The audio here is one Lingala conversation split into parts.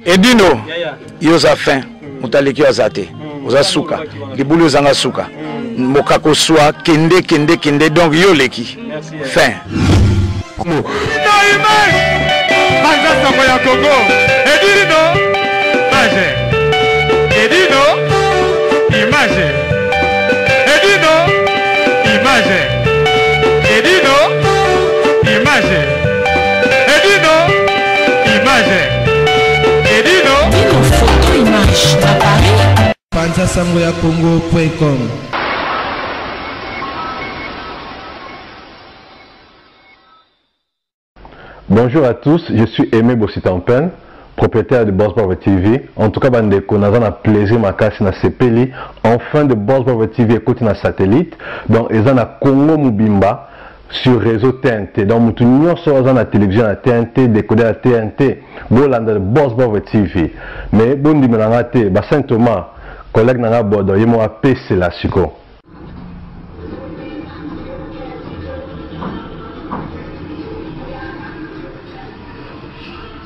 Edino, yo oza fin, moto aleki yo aza te, oza suka, libulu ezanga suka, mboka koswa, kende kende kende, donc yo oleki, fin. Panza sango ya Congo, Edino, image, Edino, image, Edino, image, Edino, image, Edino, image, Edino. Dino photo image na Paris. Panza sango ya Congo.com. Bonjour à tous, je suis Aimé Bossitampen, propriétaire de Boss Bravo TV. En tout cas, bandeko, naza na plaisir makasi na sepeli. Enfin de Boss Bravo TV ekoti na satellite. Donc eza na Congo mobimba sur réseau TNT. Donc mutu nyonso aza na télévision ya TNT, décodeur ya TNT, bolanda de Boss Bravo TV. Mais bondimela nga te, ba Saint Thomas, collègue na nga Bodo, ye moko apesela siko.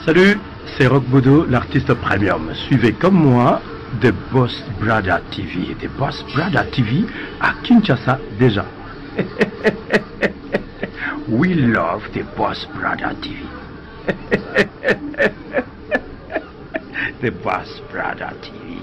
Salut, c'est Rock Bodo, l'artiste premium. Suivez comme moi The Boss Brother TV. The Boss Brother TV à Kinshasa déjà. We love The Boss Brother TV. The Boss Brother TV.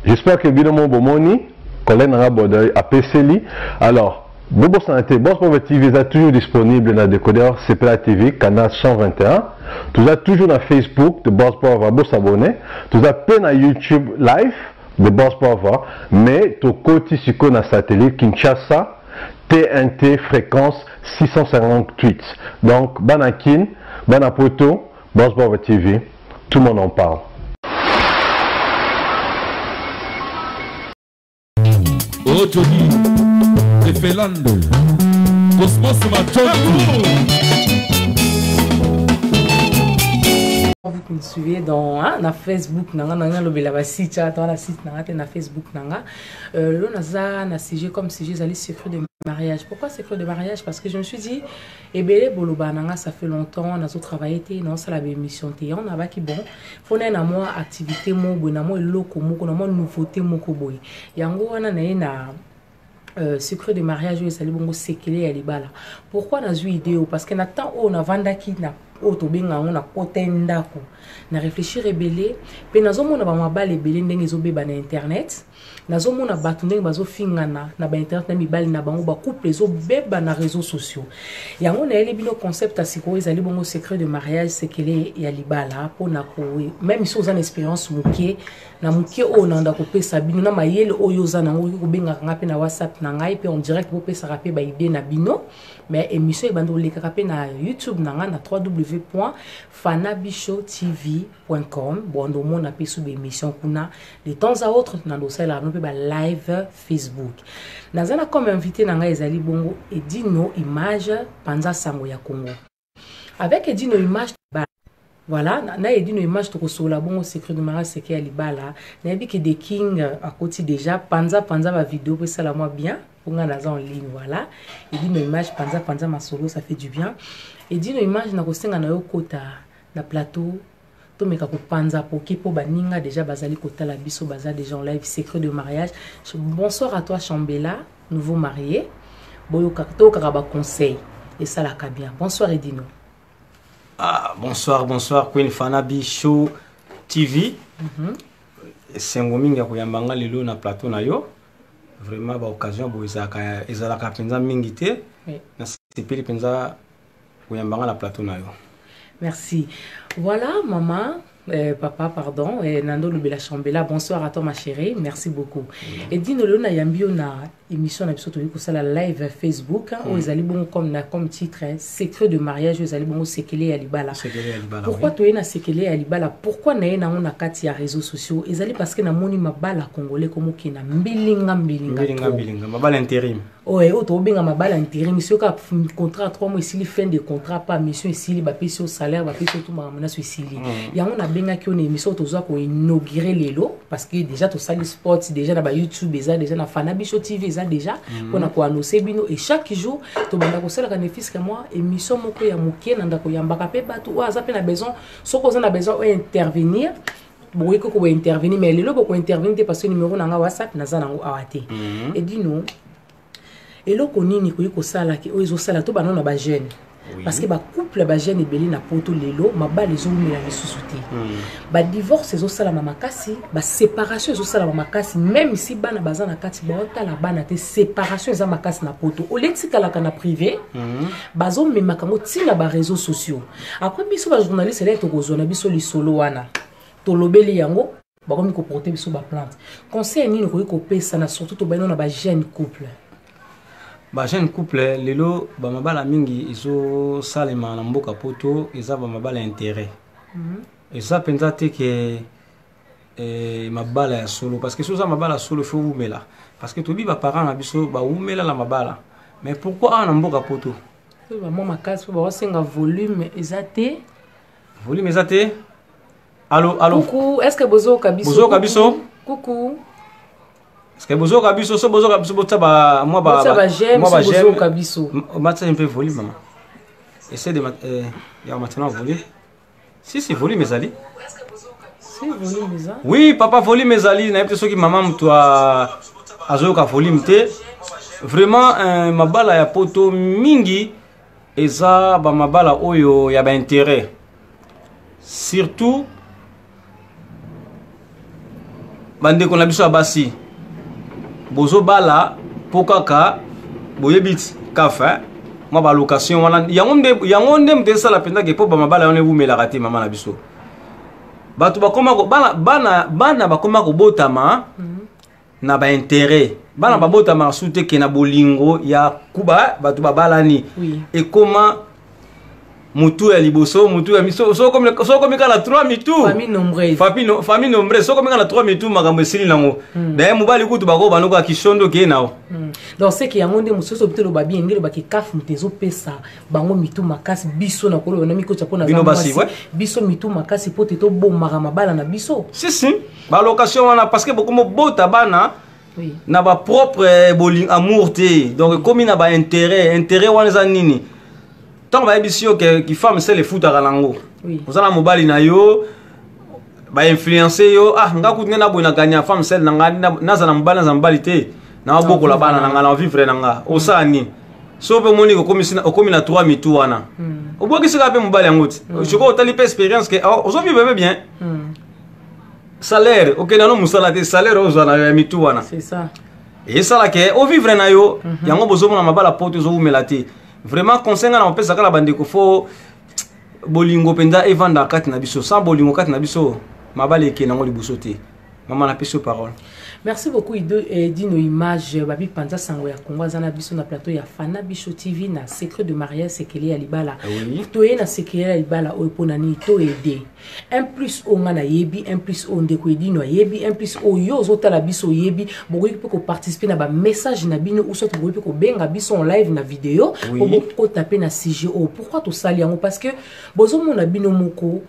J'espère que bino mo bomoni collègue nanga Bodoy apeseli. Alors, bobosana te, Boss Brother TV eza toujours disponible na décodeur CPLA TV canal 121. Toza toujours na Facebook de Boss Brother, bo s'abonner. Toza pe na YouTube live de Boss Brother, mais tokoti sikoyo na satellite Kinshasa TNT fréquence 658. Donc bana Kin, bana Poto, Boss Brother TV, tout le monde en parle. Oh Johnny, de Finlande, Cosmos Machondo. Vous qui me suivez dans, hein, na Facebook nanga nanga lobela ba site dans la site nanga te na Facebook nanga lelo naza na sujet comme sujet ezali secret de mariage. Pourquoi secret de mariage? Parce que je me suis dit ebele boloba nanga ça fait longtemps nazo travailler te naosala ba émission te yango nabaki bon fo naye na mwa activité moko boye na mwa eloko moko na mwa nouveauté moko boye yango wana naye na secret de mariage oyo ezali bongo sekele ya libala. Pourquoi nazwi idée oyo? Parce que na temps oyo navandaki na oyo tobenga yango na kota ndako na réfléchir ebele mpe nazomona bamabala ebele ndenge ezobeba na internet, nazomona bato ndenge bazofingana na ba internet na mibali na bango, ba couple ezobeba na réseaux sociaux. Yango nayeli bino concept ya sikoyo ezali bongo secret de mariage, sekele ya libala, mpona ko même si oza na expérience moke na moke oyo nanda kopesa bino na mayele oyo oza nango, okoki kobengaka nga mpe na WhatsApp na ngai mpe en direct bopesaka mpe ba idée na bino. Mais émission ebandi kolekaka mpe na YouTube na ngai na www.fanabisho tv.com. Bon, ndomona mpe so ba émission kuna de temps à autre, nando osalelaka bino mpe ba live Facebook. Naza na comme invité na ngai ezali bongo Edino Image, Panza Sango ya Congo. Avec Edino Image, voilà, na Edino Image tokosola bongo secret de mariage, secret ya libala. Nayebi ke The King akoti déjà panza panza ba vidéo mpo esala mwa bien mpo ngai naza en ligne. Voilà, Edino Image, panza panza masolo, ça fait du bien. Edino Image, nakosenga na yo kota na plateau tomeka kopanza poke mpo baninga déjà bazali kotala biso, baza déjà en live. Secret de mariage. Bonsoir à toi Chambela, nouveau marié. Boyokaka toyokaka ba conseil esalaka bien. Bonsoir Edino. Ah, bonsoir, bonsoir Queen Fanabi Show TV. Esengo mingi ya koyamba nga lelo na plateau na yo. Vraiment ba occasion boye ezalaka mpenza mingi te. Nasepeli mpenza koyamba nga na plateau na yo. Merci. Voilà, maman, papa, pardon, Nando Lubela Chambela, bonsoir à toi ma chérie, merci beaucoup. Et Dino lelo nayambi yo na émission na biso toyei kosala live Facebook, hein, oyo ezali bongo comme na comme titre, hein, secret de mariage, oyo ezali bongo sekele ya libala. Sekele ya libala, Pourquoi oui. toyei na sekele ya libala? Pourquoi naye nango na kati ya réseaux sociaux? Ezali parce que namoni mabala congolais komokenda mbilinga mbilinga Mbilinga trop. mbilinga, mabala intérim. Oyo oyo tobenga mabala intérim, soki kaka contrat 3 mois esili, fin de contrat, pa mission esili, bapesi yo salaire, bapesi yo tu makambo nyonso esili. Yango nabengaki yo na émission oyo tozwa koinaugurer lelo, parce que déjà tosali sport déjà na baYouTube, eza déjà na Fana Biso TV, eza déjà mpona koannoncer bino. Et chaque jour tobanda kosalaka ne fût-ce que mwa émission moko ya moke na ndako, yambaka mpe bato oyo aza mpe na besoin. Soki oza na besoin oyo intervenir, bokoki koko bointervenir, mais lelo bokointervenir te parce que numéro na nga WhatsApp naza nango awa te. Edino, eloko nini koki kosala oyo ezosala to bana na bajeune? Parce que bacouple ya bajeune ebele na Poto lelo, mabala ezowumela lisusu te, badivorce ezosalama makasi, baséparation ezosalama makasi, même si bana baza na kati, baotala bana te. Séparation eza makasi na Poto. Oletikalaka na privé, bazomemaka yango ntina baréseaux sociaux. Après, biso bajournaliste elai tokozwa na biso lisolo wana, tolobeli yango, bakomi koporter biso baplainte. Conseil nini okoki kopesa na surtout tobandi na bajeune couple? Bajeune couple lelo, bamabala mingi ezosalema na mboka Poto eza bamabala ya intérêt. Eza mpenza te ke mabala ya solo, parce que soki oza mabala ya solo, faut wumela, parce que toyebi baparent na biso bawumela na mabala. Mais pourquoi awa na mboka Poto? Oyo bamwa makasi mpo baosenga volume eza te. Volume eza te. Allo, allo? Coucou, est ce que bozoyoka biso? Bozoyoka biso? Coucou. Parce que bozoyoka biso, so bozoyoka biso, botia ba mwa ba Botia ba j'aime. Mwa ba So j'aime. Bozoyoka biso. Matia un peu volume, maman. Essaie de ya maintenant volume. Si si, volume ezali. Si volume eza. Oui papa, volume ezali. Nayebi te soki mama moto azoyoka volume te. Vraiment, mabala ya Poto mingi eza bamabala oyo ya baintérêt, surtout bandeko na biso ya basi bozobala mpo kaka boyebi ti kafa mwa balocation wana. Yango nde moto esala mpenza ke mpo bamabala wana ewumelaka te. Mama na biso, bato bakoma bana bakoma kobotama na baintérêt. Bana babotamaka su te ke na bolingo ya kuba bato babalani. Ekoma mutu ya liboso, mutu ya miso. So okomi kaka na 3 mitu. Famille nombreuse. Famille, no, famille nombreuse. So okomi kaka na 3 mitu, makambo esili nango. Daye mobali kutu bako banoko ya kishondo kee nao. Donc c'est que yango nde mosusu obi toloba bien, nde lobaki kaf moto ezopesa bango mitu makasi. Biso na koloba na mikoti mpo naza Bino basi, mwasi. Biso mitu makasi mpo te tobomaka mabala na biso. Si si, balocation wana, parce que bokomobota bana na bapropre boling amour te. Donc ekomi na baintérêt. Intérêt wana eza nini? Ntango bayebisi yo ke kifemme seule efutaka nango, oza na mobali na yo, bainfluence yo: "Ah, nga kutu nde naboye na gagner femme seule na nga, naza na mobali, naza na mobali te, naobokola bana na nga, na vivre na nga." Osala nini? So mpe omoni okomi na 3 mitu wana, obwakisika mpe mobali yango ti sikoyo otali mpe expérience ke ozovivre mpe bien, salaire okende no mosala te, salaire ozwa na yo ya mitu wana C'est ça. esalaka ovivre na yo. Yango bozomona mabala Poto ezowumela te. Vraiment, conseil nga na kopesaka na bandeko, faut bolingo mpenza evanda kati na biso. Sans bolingo kati na biso, mabala ekende yango liboso te. Mama, napesi yo parole. Merci beaucoup, Ido, Dino Image babi panza sango ya Congo aza na biso na plateau ya Fana Biso TV na secret de mariage, sekele ya libala. Toye na sekele ya libala oyo mpona nini? Toyede un plus oyo nga nayebi, un plus oyo ndeko Edino ayebi, un plus oyo yo ozotala biso oyebi. Bokoki mpe koparticiper na bamessage na bino, ou soit bokoki mpe kobenga biso en live na video po bokota mpe na sujet oyo. Pourquoi tosali yango? Parce que bozomona bino moko,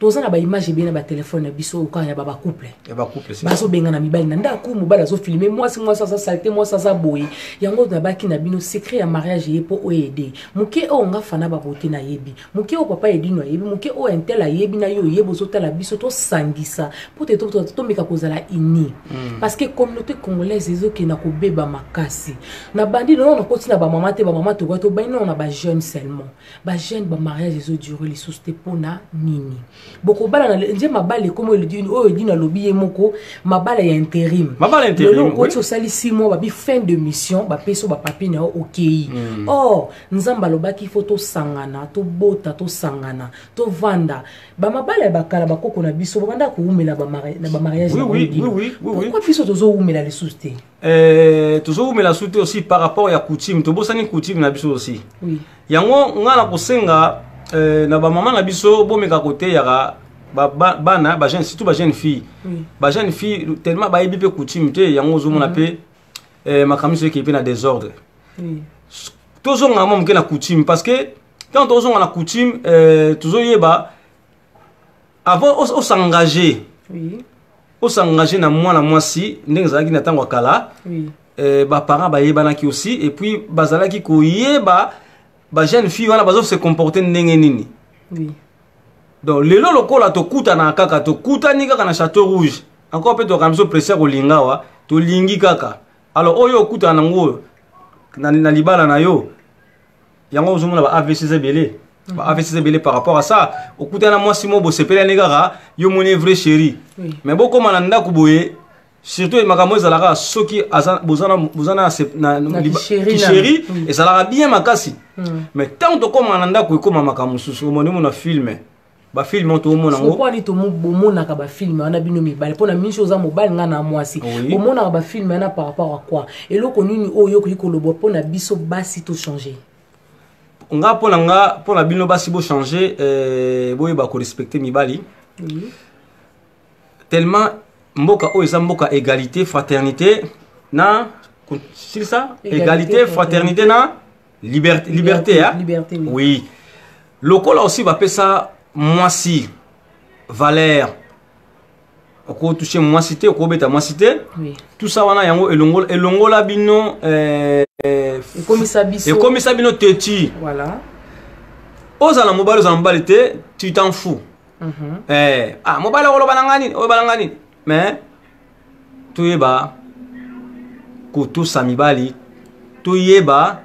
toza na baimage ebele na batelefone na biso oyo kaka ya bacouple Ya bacouple, c'est ça. Bazobengana mibali na ndako, mobali azofilmer mwasi, mwasi aza saleté, mwasi aza boye. Yango nabaki na bino secret ya mariage ye mpo oyo ede moke oyo nga Fana babote nayebi, moke oyo papa Edino ayebi, moke oyo intel ayebi na yo oyebi ozotala biso. Tosangisa mpo te tomeka kozala uni, parce que communauté congolaise ezokenda kobeba makasi. Na bandi nono nakoti na bamama te, bamama tokoya tobandi nono na bajeune seulement. Bajeune, bamariage ezodurer lisusu te. Mpona nini? Bokobala na nde mabala ekomi oyo Edino alobi ye moko, mabala ya intérim. Mabala ya intérim, Lelo okoti, oui. osali 6 mois, babi fin de mission, bapesi yo bapapier na yo, okei. Or Nzambe alobaki faut tosangana, tobota, tosangana, tovanda. Bamabala ya bakala, bakoko na biso babanda kowumela na bamariage na bango. Edino. Pourquoi biso tozowumela lisusu te? Tozowumela su te aussi par rapport ya coutume. Tobosani coutume na biso aussi. Yango nga na kosenga na bamama na biso, bomeka koteyaka bana bajeune, surtout bajeune fille. Bajeune fille tellement bayebi mpe coutume te. Yango ozomona mpe makambo nyonso ekei mpe na désordre. Tozonga mwa moke na coutume, parce que ntango tozonga na coutume, tozoyeba avant osengage, osengage na mwana mwasi, ndenge ezalaki na ntango ya kala, baparent bayebanaki aussi, et puis bazalaki koyeba bajeune fille wana bazo se comporter ndenge nini. Donc lelo lokola tokutana kaka, tokutani kaka na Château Rouge encore, mpe tokana biso presse kolinga awa, tolingi kaka. Alors oyo okutana nango na libala na yo, yango ozomona ba AVC eza ebele, ba AVC eza ebele par rapport à ça. Okutana na mwasi mo bosepelani kaka, yo moni vrai chéri, mais bokóma na ndako boye, surtout makambo ezalaka soki boza na chéri, ezalaka bien makasi, mais ntango tokóma na ndako, ekóma makambo mosusu. Omoni mona film, bafilm oyo toomona yango. Mponi bomonaka bafilm wana bino mibale? Mpona miso oza mobali, nga na mwasi, bomonaka bafilm wana par rapport à quoi? Eloko nini oyo okoki koloba mpona biso basi tochange? Nga, mpo na nga, mpo na bino basi bochange, boyeba korespecte mibali. Tellement mboka oyo eza mboka égalité, fraternité na silisa, égalité, fraternité na liberté, liberté, hein? Liberté, oui. Oui, lokola aussi bapesa mwasi valeur, okotouche mwasi te, okobeta mwasi te, tout ça wana, yango elongola bino, ekomisa biso, ekomisa bino teti. Ozala mobali, ozala mobali te, tu t'en fous. Ah, mobali akoloba na nga nini, oloba na nga nini. Mais toyeba kotosa mibali, toyeba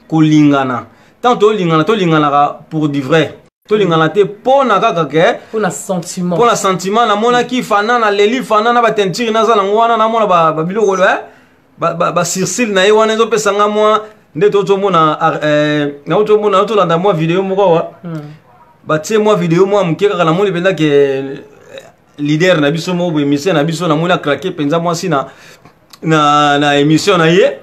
kolingana. Tant tolingana, tolinganaka pour du vrai, tolingana te mpo na kaka ke mpona sentiment. Mpo na sentiment. Namonaki fana, naleli fana na bateinture naza nango wana, namona babiloko basourcils na ye wana ezopesa nga mwa nde tozomona, naotomona, tolanda mwa video moko awa, batie mwa video mwa moke kaka, namoni mpenza ke leader na biso moko boye, émission na biso, namoni acraquer mpenza mwasi na émission na ye.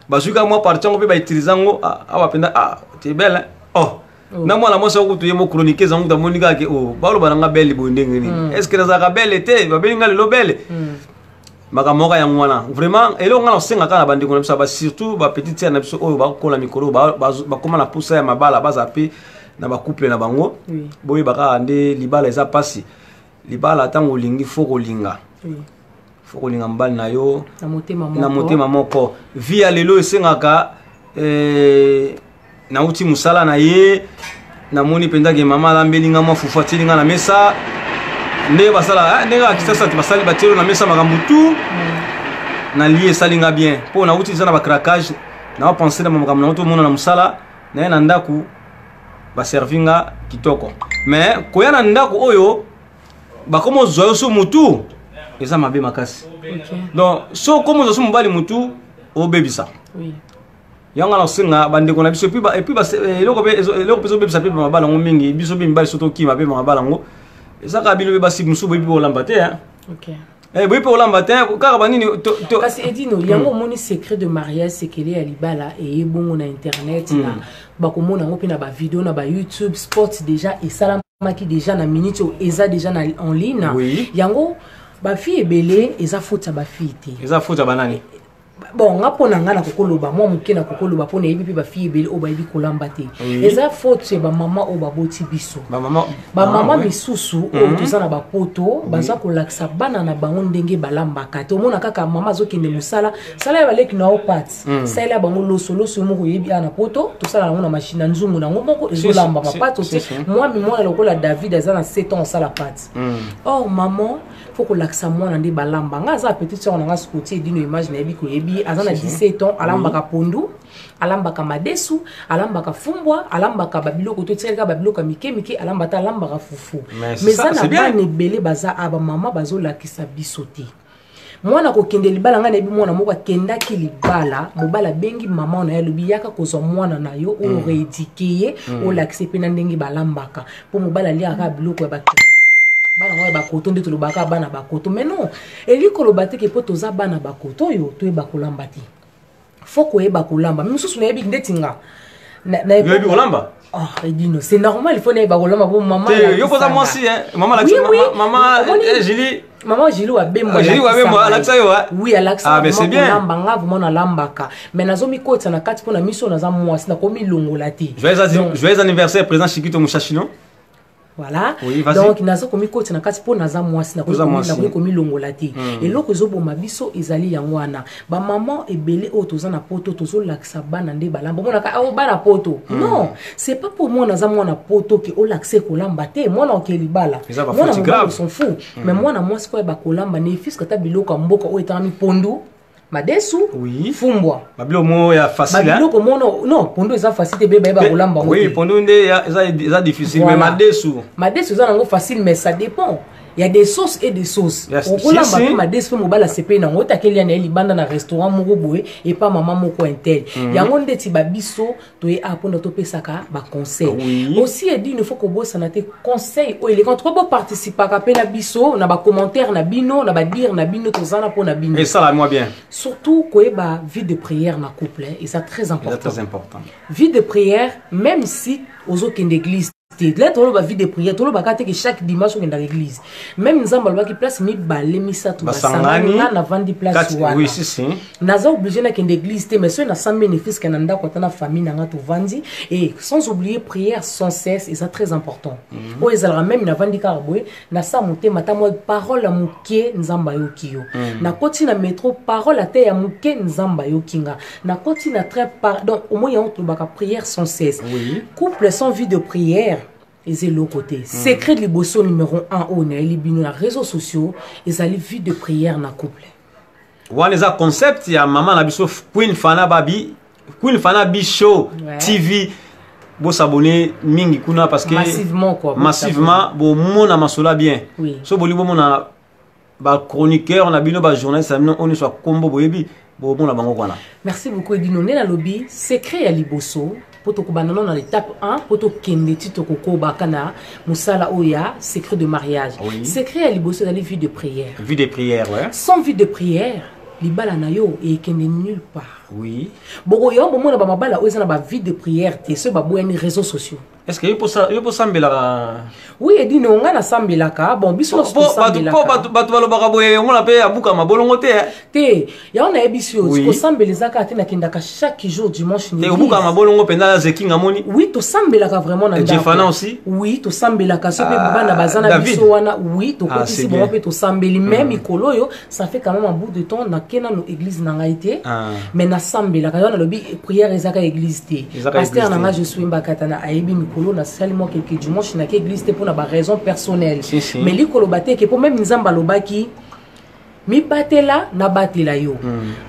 Bazwi kaka mwa partie yango mpe bautilize yango awa mpenza. Ah, t'es belle, oh. Na mwana mwasi akutu ye mo chroniqueuse yango, amoni kaka ke oh, baloba na nga belle boye ndenge nini? Est ce que nazalaka belle te? Babeli nga lelo belle. Makambo moko yango wana vraiment eloko nga na kosenga kaka na bandeko na biso, ba surtout bapetite sœur na biso oyo bakola mikolo, bakóma na pusa ya mabala, baza mpe na bacouple na bango, boyeba kaka nde libala eza mpasi. Libala, ntango olingi, faut kolinga, faut kolinga mobali na yo na motema moko. Vie ya lelo esengaka, nauti mosala na ye, namoni mpenza ke mama alambeli nga mwa fufu, atieli nga na mesa, ndenge basala, ndenge akisasa basali, batieli na mesa makambo tu, nalie, esali nga bien mpo nauti eza na bacraquage, naopense na makambo nango, tomona na mosala naye, na ndako baservi nga kitoko. Mais koya na ndako oyo bakoma ozwa yo so mutu, eza mabe makasi. Donc so okoma ozwa so mobali mutu, obebisa yango. Na kosenga bandeko na biso, et puis eloko mpe ezobebisa mpe mabala yango mingi, biso mpe mibali so tokima mpe mabala yango, eza kaka bino mpe basi mosusu boyebi mpe kolamba te, boyebi mpe kolamba te, kaka banini. Kasi Edino, yango omoni secret de mariage, sekele ya libala eye bongo na internet, na bakomona yango mpe na bavideo na bayoutube sport déjà esalamaki déjà na minute oyo, eza déjà na en ligne. Yango bafille ebele, eza faute ya bafille te. Eza faute ya banani? Bon, nga, mpo na nga, nakokoloba mwa moke, nakokoloba mpo nayebi mpe bafille ebele oyo bayebi kolamba te. Eza faute ya bamama oyo baboti biso, bamama misusu oyo toza na bapoto, baza kolakisa bana na bango ndenge balambaka te. Omona kaka mama azokende mosala, sala ya baleki na yo pâtes, salela bango loso. Loso moko oyebi, awa na poto tosala yango na machine, na nzungu nango moko ezolambama. Pâtes otie mwami, mwana lokola David aza na 7 ans, osala pâtes. Or maman faut kolakisa mwana nde balamba. Nga aza petite sœur na nga, Scoti Edino Image, nayebi koyebi, aza na 17 ans, alambaka pondu, alambaka madesu, alambaka fumbwa, alambaka babiloko to etikalika, babiloko ya mike mike alamba te, alambaka fufu. Mais eza na bana ebele baza a bamama bazolakisa biso te. Mwana kokende libala, ngai nayebi mwana moko akendaki libala, mobali abengi mama na ye, alobi: "Yaka kozwa mwana na yo oyo, rééduquer ye, olakise mpe na ndenge balambaka." Mpo mobali aliaka kaka biloko ya bana oyo bakoto, nde tolobaka bana bakoto. Mais non, elingi koloba te ke mpo toza bana bakoto oyo toyeba kolamba te. Faut koyeba kolamba. Misusu nayebi ndeti nga. Oyebi kolamba? Oh, Edino, c'est normal, il faut nayeba kolamba po mama. Yo poza mwasi, hein? Mama la oui, oui. Mama eh, Julie. Maman Julie Wabembo. Ah, Julie Wabembo alakisa yo. Oui, alakisa. Ah, mais c'est bien. Kolamba nga vraiment nalambaka. Mais nazomi kotisa na kati pona miso naza mwasi nakomi longola te. Joyeux anniversaire président Chiquito Mouchachino. Voilà. Oui, vas-y. Donc naza komikotisa na kati mpo naza mwasi nakoki komilongola te. Eloko ezoboma biso ezali yango wana. Bamama ebele oyo toza na poto tozolakisa bana nde balamba. Omonaka oh, bana poto. Non, c'est pas pour mwana aza mwana poto ke olakisa ekolamba te. Mwana oke libala. Eza ba Mwana faute mobali grave. on s'en fout. Mais mwana mwasi koyeba kolamba ne fiske ata biloko ya mboka oyo etangami pondu, madesu, Oui. fumbwa. Babilo mo ya facile, hein? Babiloko mono non, pondu eza facile te be bayeba kolamba yango Oui, te. pondu nde eza eza difficile mais Voilà. madesu. Madesu eza nango facile mais ça dépend. Il y a des sauces et des sauces. Yes, Okolamba si, si. mpe madesu mpe mobali asepeli nango otakeli ya na ye libanda na restaurant moko boye epa mama moko intel. Yango ndeti babiso toye a mpona topesaka baconseil. Oui. Aussi edino faut kobosana te conseil oyo eleka. En tout cas boparticipaka mpe na biso na bacommentaire na bino na badire na bino tozana mpo na bino. Et ça là moi bien. Surtout koyeba vie de prière na couple, hein, eza très C'est important. très important. Vie de prière, même si ozokende église te, là toloba vie de prière, tolobaka te ke chaque dimanche okendaka église. Même Nzambe alobaki place mibale misato basangani, nga navandi place wana. Oui, si, si. Naza obligé nakende église te, mais soki nasambi bénéfice ke na ndako ata na famille na nga tovandi. Et sans oublier prière sans cesse, eza très important. Oyo ezalaka même navandi kaka boye, nasa motema ata mwa parole ya moke Nzambe ayoki yo. Nakoti na métro, parole ata ya moke Nzambe ayoki nga. Nakoti na train par donc au moins yango tolobaka prière sans cesse. Oui. Couple sans vie de prière eza eloko te. Secret liboso numéro 1 oyo nayeli bino na réseaux sociaux ezali vie de prière na couple. Wana eza concept ya mama na biso Queen Fana Babi, Queen Fana Bisho Ouais. TV. Bosabonner mingi kuna parce que massivement quoi, massivement bomona masolo bien. Oui. So bolingi bomona ba chroniqueur na bino ba journaliste na bino oyo nyonso ya kombo boyebi bomona bango wana. Merci beaucoup Edino. Nde nalobi secret ya liboso po tokobanda nano na l'étape 1 po tokende ti tokokobaka na mosala oyo ya secret de mariage. Oui. Secret ya liboso ezali vie de prière. Vie de prière, ouais. Sans vie de prière, libala na yo ekende nulle part. Oui. Boko yo bomona ba mabala oyo eza na ba vie de prière te, soki baboyani réseaux sociaux. Est-ce que yo posambelaka? Oui Edino, nga nasambelaka. Bon, biso nyonso Po tosambelaka. bato balobaka boye omona mpe abuka mabolongo te, eh. Te, yango nayebisi yo. Oui. Kosambela eza kaka te nakendaka chaque jour dimanche na Te église. obuka mabolongo mpenza zekinga moni. Oui, tosambelaka vraiment na Et ndako. Jefana aussi? Oui, tosambelaka so mpe Ah, bana baza na David. biso wana. Oui, Ah, tokotisi c'est bango bien. mpe tosambeli. Même mikolo oyo ça fait quand même un bout de temps nake nano église na ngai te, Ah. mais nasambelaka. Yo nalobi prière ezaka église te. Ezaka Pasteur église na nga te. je suis mbakata na ayebi mikolo nasali mwa quelque dimanche nake église te mpona baraison personnelle. Si, si. Mais likoloba te ke mpo même Nzambe alobaki mibatela nabatela yo.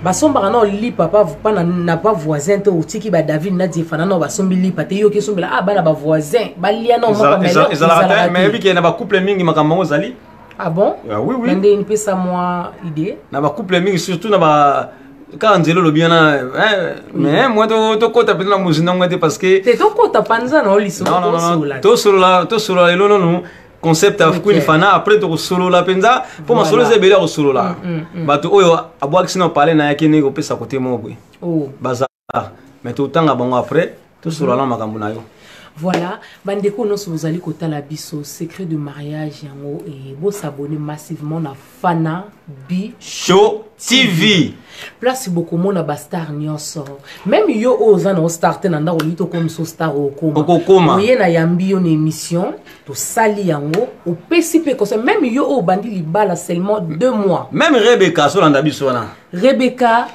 Basombaka na olipa pa na pa voisin te, otiki ba David na Diefana na basombi lipa te, yoki esombela ah bana ba voisin balia na moko. Ezalaka te, mais yebi ke na bacouple mingi makambo yango ezali. Ah bon? Ah, oui, oui. Na ndenge nipesa mwa idée. Na bacouple mingi surtout na ba kaka nzela olobi wana, eh, mais moi tokota mpenza na mozinda ngo te parce que te tokota panza na oliso. Non, non, non, non. Tosola. Tosolola lelo nanu concept ya Ok. Queen Fana, après tokosolola mpenza mpo masolo eza ebele ya kosolola. Bato oyo abwakisi na pale na yaki ndenge kopesa kote moko boye Oh. baza, mais totanga bango après tosolola na makambo na yo. Voilà, bandeko nyonso bozali kotala biso, secret de mariage yango e bosabonner massivement na Fana Bi Show TV. Place bokomona bastar nyonso. Même yo oyo oza na ostar te na ndako, olingi tokomisa star, okoma. Okokoma. Oye na yambi yo na émission, tosali yango, opesi mpe conseil. Même yo oyo obandi libala seulement 2 mois. Même Rebeka azolanda biso wana. Rebecca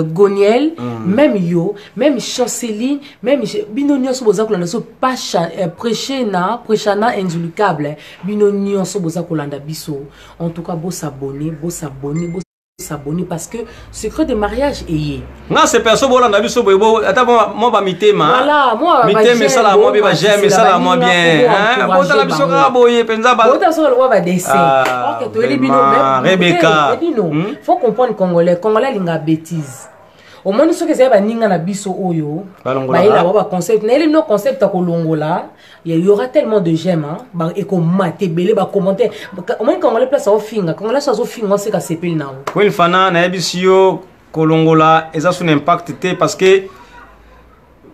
Goniel, même yo, même Chanceline, même bino nyonso boza kolanda biso, Pacha, Prechena, Prechana Indulucable, bino nyonso boza kolanda biso. En tout cas, bo s'abonner, bo s'abonner, bo s'abonner parce que secret de mariage eye. Nga se perso bolanda biso boye ata mwa bamitema. Voilà, mwa ba mitema j'aime, esala mwa bien, baj'aime esala mwa baninga, bien, po hein. encourager Botala biso bango. kaka boye mpenza Bota so lokola ba dessin. Ah, Ok, toyeli bino vraiment, mais Rebecca. bino faut comprendre congolais, congolais alinga bêtise. Omoni soki ezali baninga na biso oyo Balongolaka. bayela bango baconcept, nayeli bino concept ya kolongola, il y aura tellement de j'aime, hein, ekomata ebele bacommentaire. Omoni congolais place aofinga, congolais so azofinga oseka sepeli nango. Queen Fana, nayebisi yo kolongola eza so na impact te parce que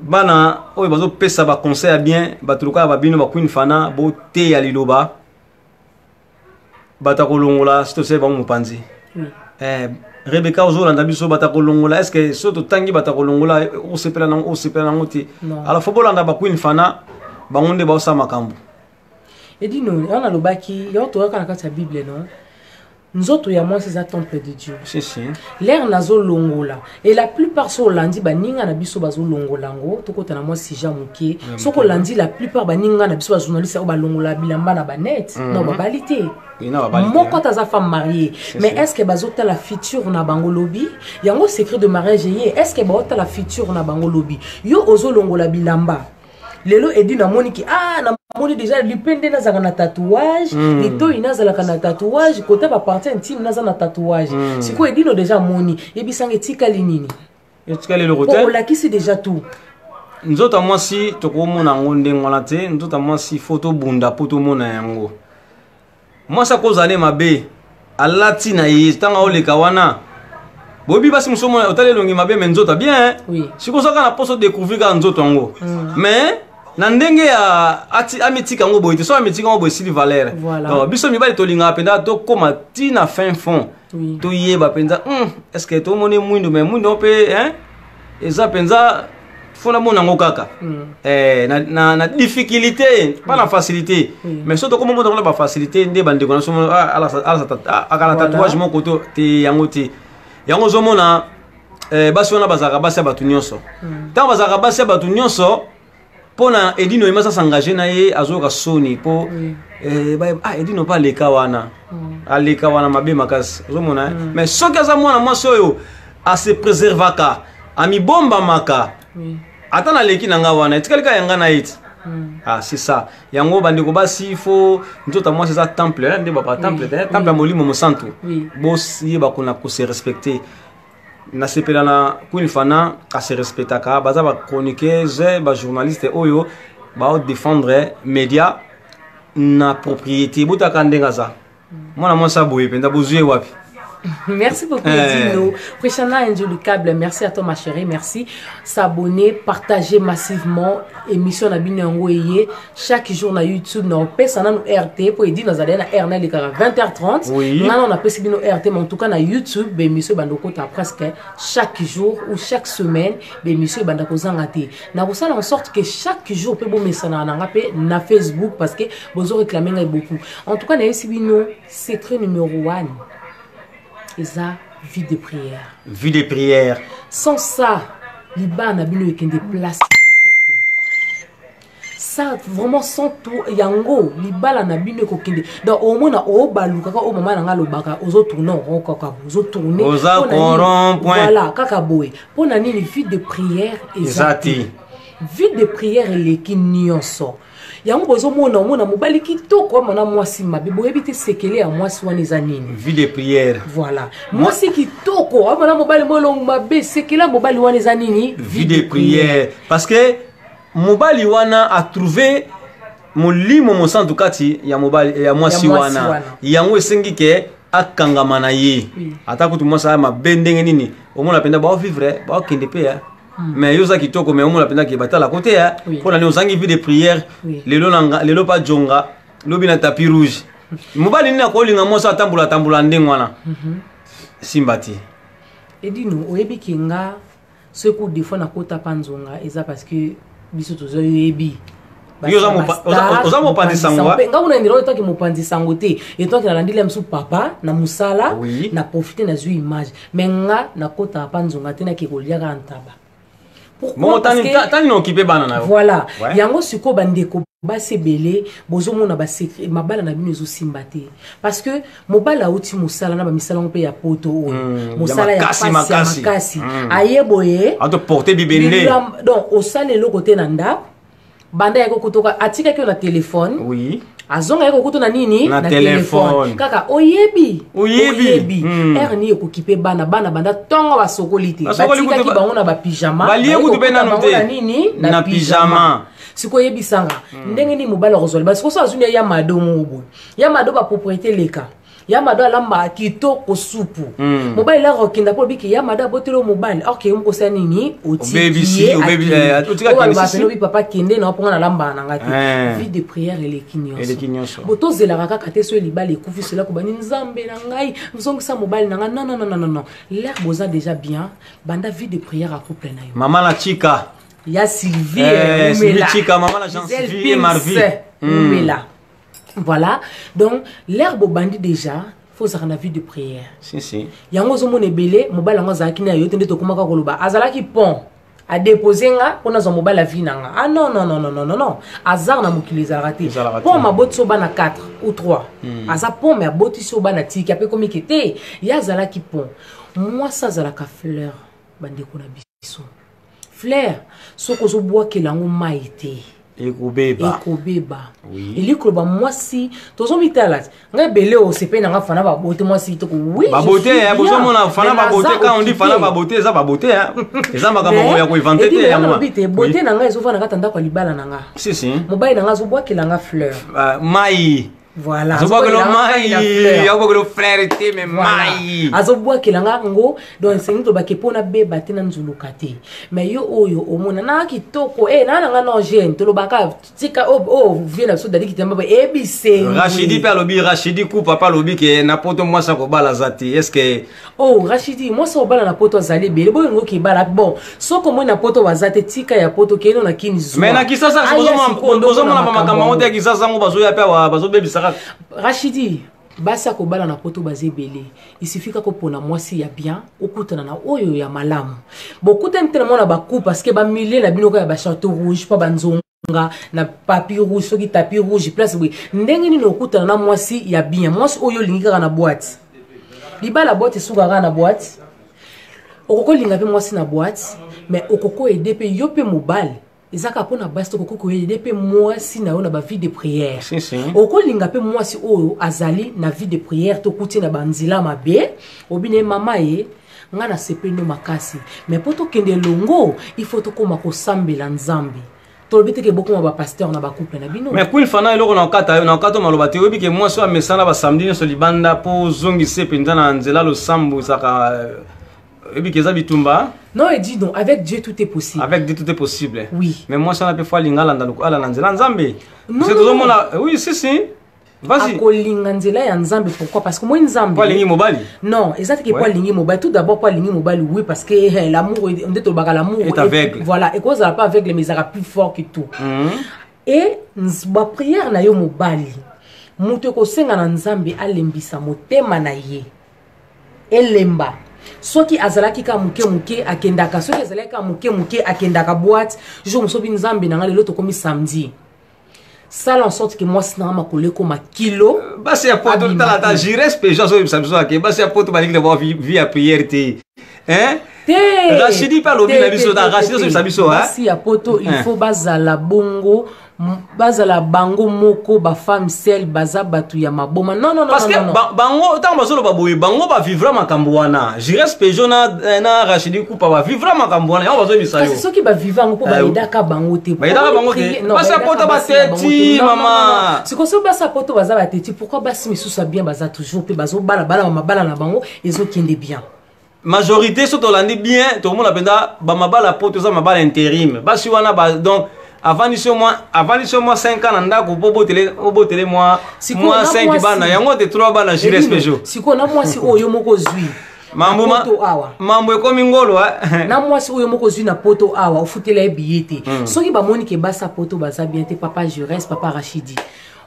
Bana oyo bazopesa baconseil ya bien, bato lokola babino baqueen Fana, boteya liloba, bato ya kolongola si tosali bango mopanzi. Eh, Rebeka, ozolanda biso, bato ya kolongola, est ce que so totangi bato ya kolongola, osepela nango, osepela nango te? Alors fo bolanda baqueen Fana, bango nde baosala makambo. Edino wana alobaki yango, toyaka na kati ya Bible, non? Nzoto ya mwasi eza temple de Dieu. Si, si. L'heure nazolongola, et la plupart, so olandi baninga na biso bazolongola yango, tokota na mwa sujet moke. Soki olandi la plupart baninga na biso bajournaliste oyo balongola bilamba na banet, non, babali te. Moko ata aza femme mariée. Mais est ce que bazotala futur na bango lobi? Yango secret de mariage ye. Est ce que baotala futur na bango lobi? Yo ozolongola bilamba lelo, edi namoni ki, ah, namoni déjà lipe nde nazalaka na tatouage, litoi nazalaka na tatouage, kota bapartie intime naza na tatouage. Sikoyo edino déjà amoni, yebisanga etikali nini? Etikali eloko po te. Olakisi déjà tout. Nzoto ya mwasi tokomona yango ndenge wana te. Nzoto ya mwasi, fo tobunda mpo tomona yango. Mwasi akozala ne mabe, alati na ye, ntango aoleka wana, boyebi basi mosusu, omona otali elongi mabe, mais nzoto bien. Sikoyo ozaka na mposo découvrir kaka nzoto yango, mais na ndenge ya amitika yango boye te. So amitika yango boye, esili valeur. Donc biso mibali tolingaka mpenza tokóma ntina fin fond, toyeba mpenza, est ce que tomoni mwindu, mais mwindu yango mpe, hein, eza mpenza fo namona yango kaka na difficulté, pas na facilité. Mais so tokoma mona na bafacilité nde bandeko na biso akala tatouage moko to te, yango te. Yango ozomona, basi wana bazalaka basi ya bato nyonso. Ntango bazalaka basi ya bato nyonso, mpo na Edino yema s'engage na ye, azoyoka soni mpo ah, Edino mpe aleka wana, aleka wana mabe makasi, ozomona. Mais soki aza mwana mwasi oyo ase préservaka, amibombamaka, ata naleki na nga wana, etikali kaka yanga na ye ti. Ah, c'est ça. Yango bandeko basi, fo nzoto ya mwasi eza temple, nde bapa temple te, temple ya Molimo Mosantu. Boyeba kona kose respecter. Nasepela na Queen Fana, ase respectaka. Baza bachroniqueuse, bajournaliste oyo baodéfendre média na propriété. Botaka ndenge aza mwana mwasi aboye mpenza, bozwi ye wapi? Merci beaucoup, Dino. Prechana Angel Câble, merci à toi, ma chérie, merci. S'abonner, partager massivement. Émission na bino yango eye chaque jour na YouTube, na opesa nanu RT po edi nazali na R na elekaka 20h30. Nga na apesi bino RT, mais en tout cas na YouTube bémission ebanda okota presque chaque jour ou chaque semaine, bémission ebanda kozanga te. Nakosala en sorte que chaque jour mpe bomesana na nga mpe na Facebook, parce que bozo réclamer ngai beaucoup. En tout cas nayebisi bino, secret numéro 1 eza vie de prière. Vie de prière. Sans ça, libala na bino ekende place moko te. Ça vraiment, sans tout yango, libala na bino ekokende. Donc omona obalukaka, oyo mama na nga alobaka, ozotourne en rond kaka boye, ozotourne. Oza Mpo na nini? rond point. Voilà, kaka boye. Mpo na nini? Vie de prière eza eza te. Te. Vie de prière eleki nyonso. Yango bozomona, omona mobali kitoko, amona mwasi mabe, boyebi te sekele ya mwasi wana eza nini. Vie de prière. Voilà, mwasi kitoko, amona mobali mo elongo mabe, sekele ya mobali wana eza nini? Vie de prière, parce que mobali wana a trouvé Molimo Mosantu kati ya mobali ya mwasi Ya mwasi wana. Wana. Yango esengi ke akangama na ye. Ata kutu mwasi aya mabe ndenge nini, omona mpenza baovivre, baokende mpe ya, mais yo oza kitoko, mais omona mpenza ke batalako te ya. Mpo na nini? Ozangi vie de prière. Lelo na lelo pa jonga, lobi na tapis rouge. Mobali nini akolinga mwasi atambola atambola ndenge wana? Simba te. Edino, oyebi ke nga soki des fois nakota pa nzonga, eza parce que biso tozoyebi. Yo oza mopanzi sango, ah? Nga kuna ndelo etanke mopanzi sango te, etanke nalandeli ya mosusu papa na mosala. Na profite, nazwi image, mais nga nakotaka pa nzonga te, nake kolia kaka ntaba. Pourquoi? Bongo Parce que tani na okipe bana na yo. Voilà. Yango sikoyo, bandeko basi ebele bozomona basecret, mabala na bino ezosimba te, parce que mobali auti mosala na bamisala yango mpe ya poto oyo, mosala ya ya makasi, pasi ya makasi. Makasi, aye boye atoporte bibende. Donc osala eloko te na ndako, banda yaki kotoka, atikaki yo na telefone, azonga ye kokuta na nini? Na telefone. Kaka oyebi. Oyebi. Heure nini ekokipe bana? Bana banda ntongo basokoli te, Basokoli batikaki kutu bango na bapyjama. Balie kutu mpe nanu bango te. na nini? Na pyjama. Sikoyo oyebisanga ndenge nini mobali akozwa libala? Sikoyo so azwi ya mado moko boye, ya mado bapropriété eleka. Ya Mado alambaka kitoko supu. Mobali laka okenda mpo obiki ya Mado aboteli yo mobali, or ke yo moko osala nini? Obebisi, Otiki ye. Otika Oyo akende, balobaka si, si. pene obi papa kende na mponga nalambaka na nga te. Eh. Vie de prière eleki nyonso. Eleki nyonso. Bo tozelaka kaka te so libala ekufi, sola kobandi Nzambe na ngai, zongisa mobali na ngai. Non, non, non, non, non, non, l'air boza déjà bien, banda vie de prière ya couple na yo. Mama na Chika. Ya Sylvie. Eh, Sylvie Umela. Chika, mama na Jean Gisèle Sylvie et Pins, Marvy. Umela. Voilà, donc l'air bobandi déjà, faut ozalaka na vie de prière. Si, si. Yango ozomona ebele, mobali yango azalaki na yo te, nde tokomaka koloba azalaki pont adepose nga mpo nazwa mobali avi na nga. Ah non, non, non, non, non, non, non, hasard na mokili ezalaka te. Ezalaka te. Pont abotisi yo bana 4 ou 3, aza pont, mais abotisi yo bana tiki ape komiki te. Ye azalaki pont. Mwasi azalaka fleur, bandeko na biso. Fleur, soki ozobwakela yango mai te, Ekobeba. Ekobeba. Oui. Eli koloba mwasi tozomitala ti ngai ebele osepeli na nga fana babote mwasi kitoko, oui, je Babote suis bien. bozomona fana Mais babote. naza Quand on dit fana occupé. babote, eza babote hein. Eza makambo Mais, ya koinventer Edi, te nga yango. nalobi te bote na ngai ezovanda kati ya ndako ya libala na nga. Si, si. Mobali na ngai azobwakela nga fleur. Mai. Voilà. Azobwakela Azobwakela nga mai. na fleur. Azobwakela fleur te, mais Voilà. mai. Azobwakela nga ngo, donc esengi tobake mpo nabeba te, na nzuluka te. Mais yo oyo omona na kitoko e naa na nga na gene, tolobaka tika oyo vie na biso dali kitemba ebisengi. Rachidi mpe alobi, Rachidi ku papa alobi ke na poto mwasi akobala aza te, est ce que Oh Rachidi, mwasi obala na poto azali ebele, boyongo okebala. Bon, soki omoni na poto baza te, tika ya poto, kende na kini, zwa. Mais na Kisasa Aya, sikoyo nde ozomona omona bamakambo yango te ya Kisasa yango, bazoya mpe awa bazobebisa kaka. Rachidi, basi akobala na poto baza ebele. Il suffit kaka opona mwasi ya bien, okutana na oyo ya malamu. Bokutani te na mwana baku, parce que bamilie na bino kaka ya bachateau rouge mpo banzonga na papier rouge, soki tapis rouge, place boye. Ndenge nini okutana na mwasi ya bien, mwasi oyo olingi kaka na boîte? Libala boîte esuka kaka na boîte. Okoki olinga mpe mwasi na boîte, mais okoki oaider mpe yo mpe mobali. Eza kaka mpona basi te, okoki koaider mpe mwasi na yo na bavie de prière. Si, si. Okolinga mpe mwasi oyo azali na vie de prière, tokuti na banzela mabe, obina ye mama ye ngai nasepeli no makasi, mais mpo tokende elongo, il faut tokóma kosambela Nzambe. Tolobi teke bokóma bapasteur na bacouple na bino. Mais Queen Fana, eloko na okata yo, na okata maloba te, oyebi ke mwasi oyo amesana basamedi nyonso libanda, mpo ozongisa mpenza na nzela losambo, ezalaka, oyebi ke eza bitumba. Non, et dis donc, avec Dieu tout est possible. Avec Dieu tout est possible. Oui. Mais mwasi wana mpe faut alinga alanda alanda nzela Nzambe. Non, Parce que non, tozomona, oui, si, si, vas-y. Akolinga nzela ya Nzambe, pourquoi? Parce que moi Nzambe Mpo alingi mobali. Non, eza teke po alingi mobali. Tout d'abord po alingi mobali, oui, parce que eh, l'amour, nde tolobaka l'amour est aveugle. Voilà, ekozala pas aveugle, mais ezalaka plus fort que tout. Et baprière na yo mobali, moto ekosenga na Nzambe alembisa motema na ye, elemba. Soki azalaki kaka moke moke akendaka, soki azalaki kaka moke moke akendaka boîte, jour mosusu obi Nzambe na nga, lelo tokomi samedi, sala en sorte ke mwasi na nga makolo ekoma kilo. Basi ya poto, Abima tala ta te. Jires mpe azoyebisa biso ake basi ya poto balingi na bango vie ya prière te, hein. Te. Rachidi mpe alobi Te, na biso te, ta te, Rachidi te. azoyebisa biso, hein? Basi ya poto, il Hein. faut bazala bongo, bazala bango moko bafemme sel, baza bato ya maboma. Non, non, non. Parce que Non, non, non. bango ntango bazoloba boye, bango bavivra makambo wana. Jires Pejo na Rachidi Kupa bavivra makambo wana, yango bazoyebisa yo. Kasi soki baviva yango, mpo Eh, bayedaka bango te. Bayedaka bango te. Non, Basi ya bayedaka poto basi na bango te. bateti, Non, non, mama. non, non. Sikoyo soki basi ya poto baza bateti, pourquoi basi misusu ya bien baza toujours mpe bazobalabala, mabala na bango ezokende bien? Majorité, so tolandi bien, tokomona mpenza bamabala poto eza mabala intérim. Basi wana donc avandisi yo mwa 5 ans na ndako mpo obotele mwa Sikoyo mwa na 5 mwasi- bana yango te, 3 bana. Jires Elino, Pejo, sikoyo na mwasi oyo moko ozwi mambo na poto awa, mambo ekomi ngolo, eh. Na mwasi oyo moko ozwi na poto awa, ofutela ye biye te. Soki bamoni ke basi ya poto baza bien te, papa Jures, papa Rachidi,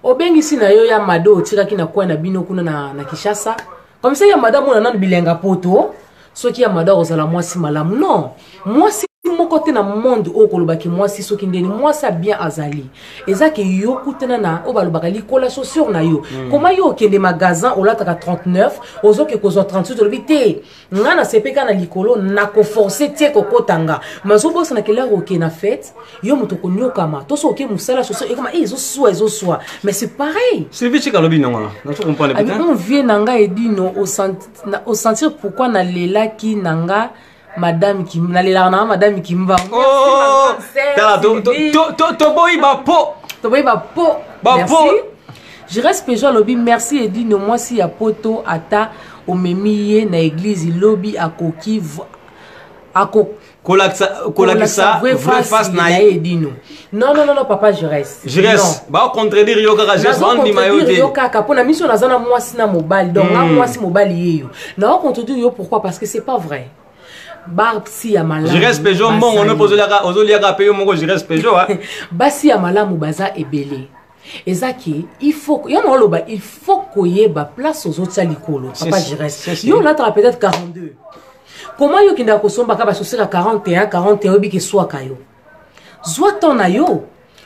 obengisi na yo ya Mado, otikaki na coin na bino kuna na Kinshasa, comme ça ya Mado amona nanu bilenga poto. Soki ya Mado akozala mwasi malamu, non, mwasi moko te na monde oyo kolobaki mwasi soki ndeni mwasi ya bien azali, eza ke yo kutana na oyo balobaka likola chaussure na yo. Koma yo okende magasin, olataka 39, ozoke kozwa 38, olobi te nga nasepeka na likolo, nakoforce tie kokota nga. Mais ozobosana ke lere okende na fête, yo moto okoniokama to so oke mosala, chaussure ekoma e ezoswa, ezoswa. Mais c'est pareil. Sylvie Chika alobi nongo wana, nazo comprendre. Abi peut-être on vie na nga edino osentir pourquoi nalelaki na nga madame Kim, nalelaka na nga madame Kimba. Oh, tala, toboyi bapo. Toboyi bapo. Bapo. Merci. Jires Pejo alobi merci Edino, mwasi ya poto ata omemi ye na église lobi akoki ako kolakisa kolakisa vrai face na ye Edino. Non non non non papa Jires. Jires, ba contredire yo kaka Jires, ba ndima yo te. Yo kaka pona miso naza na mwasi na mobali. Donc na mwasi mobali yeyo. Na contredire yo pourquoi? Parce que c'est pas vrai. Basi ya malamu. Jires Pejo mbongo no pozoliaka ozoliaka pe yo moko Jires Pejo hein. Basi ya malamu baza ebele. Eza ke il faut yo na oloba il faut koyeba place ozotia likolo papa Jires. Yo olataka peut-être 42. Comment yo okendaka kosombaka basoseka 41 41 oyebi ke swaka yo. Zwa temps na yo.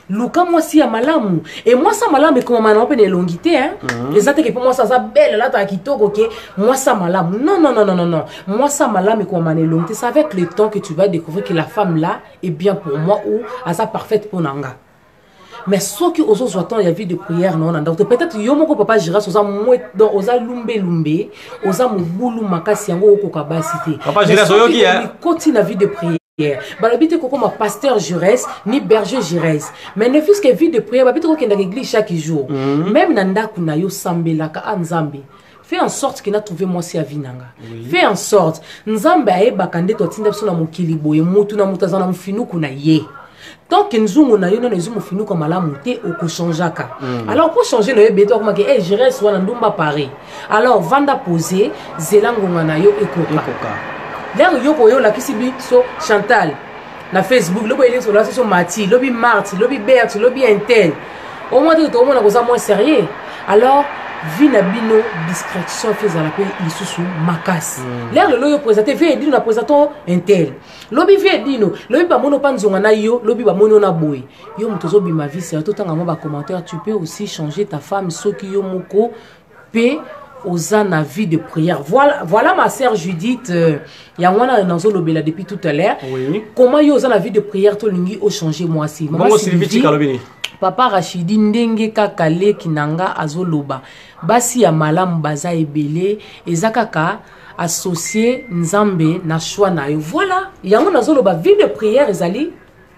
Luka mwasi ya malamu. E mwasi ya malamu ekomama na mpe na elongi te, hein? Eza te ke mpo mwasi aza belle alataka kitoko ke mwasi ya malamu. Non non non non non non. Mwasi ya malamu ekomama na elongi te. C'est avec le temps que tu vas découvrir que la femme là est bien pour moi ou aza parfaite pour nanga. Mais soki ozozwa temps ya vie de prière na yo na ndako te, peut-être yo moko papa Giras oza mwe, donc oza lumbe lumbe, oza mobulu makasi yango okoka basi te. Papa Mais Giras, soki oyoki, hein? okoti na vie de prière, balobi te kokoma pasteur Jures ni berger Jures, mais ne fût-ce que vie de prière, babi te kokendaka église chaque jour. Même na ndako na yo sambelaka a Nzambe. Fais en sorte qu'il n'a trouvé moi si avi nanga. Fais en sorte Nzambe ayebaka nde totinda biso na mokili boye, mutu na mutu aza na mofinuku na ye. Tant que nzungu na yo nano ezu mofinuku malamu te, okochangeaka. Alors pour changer na yo beto akoma ke, hey, Jires wana ndumba pare. Alors vanda poser, zela ngonga na yo ekoka. Ekoka. Lero yo koyo lakisi biso Chantal na Facebook, lobi eleki so lakisi so Mati, lobi Marthe, lobi Berthe, lobi Intel. Au moins te tomona koza moins sérieux. Alors vie na bino discrétion fait ezala pe lisusu makasi. Lero lelo yo présenter vie edino na présenter Intel. Lobi vie edino, lobi ba mono pa nzonga na yo, lobi ba mono na boye. Yo moto zo bima vie c'est tout tanga mo ba commentaire, tu peux aussi changer ta femme soki yo moko pe oza na vie de prière. Voilà, voilà ma sœur Judith, ya wana nazo lobela depuis tout à l'heure. Comment yo oza na vie de prière to lingi o changer moi si. Maman Bongo Sylvie Sylvie, Chikalobini. Papa Rachidi ndenge kaka leki nanga azoloba. Basi ya malamu baza ebele, eza kaka associé Nzambe na choix na yo. Voilà, yango nazoloba vie de prière ezali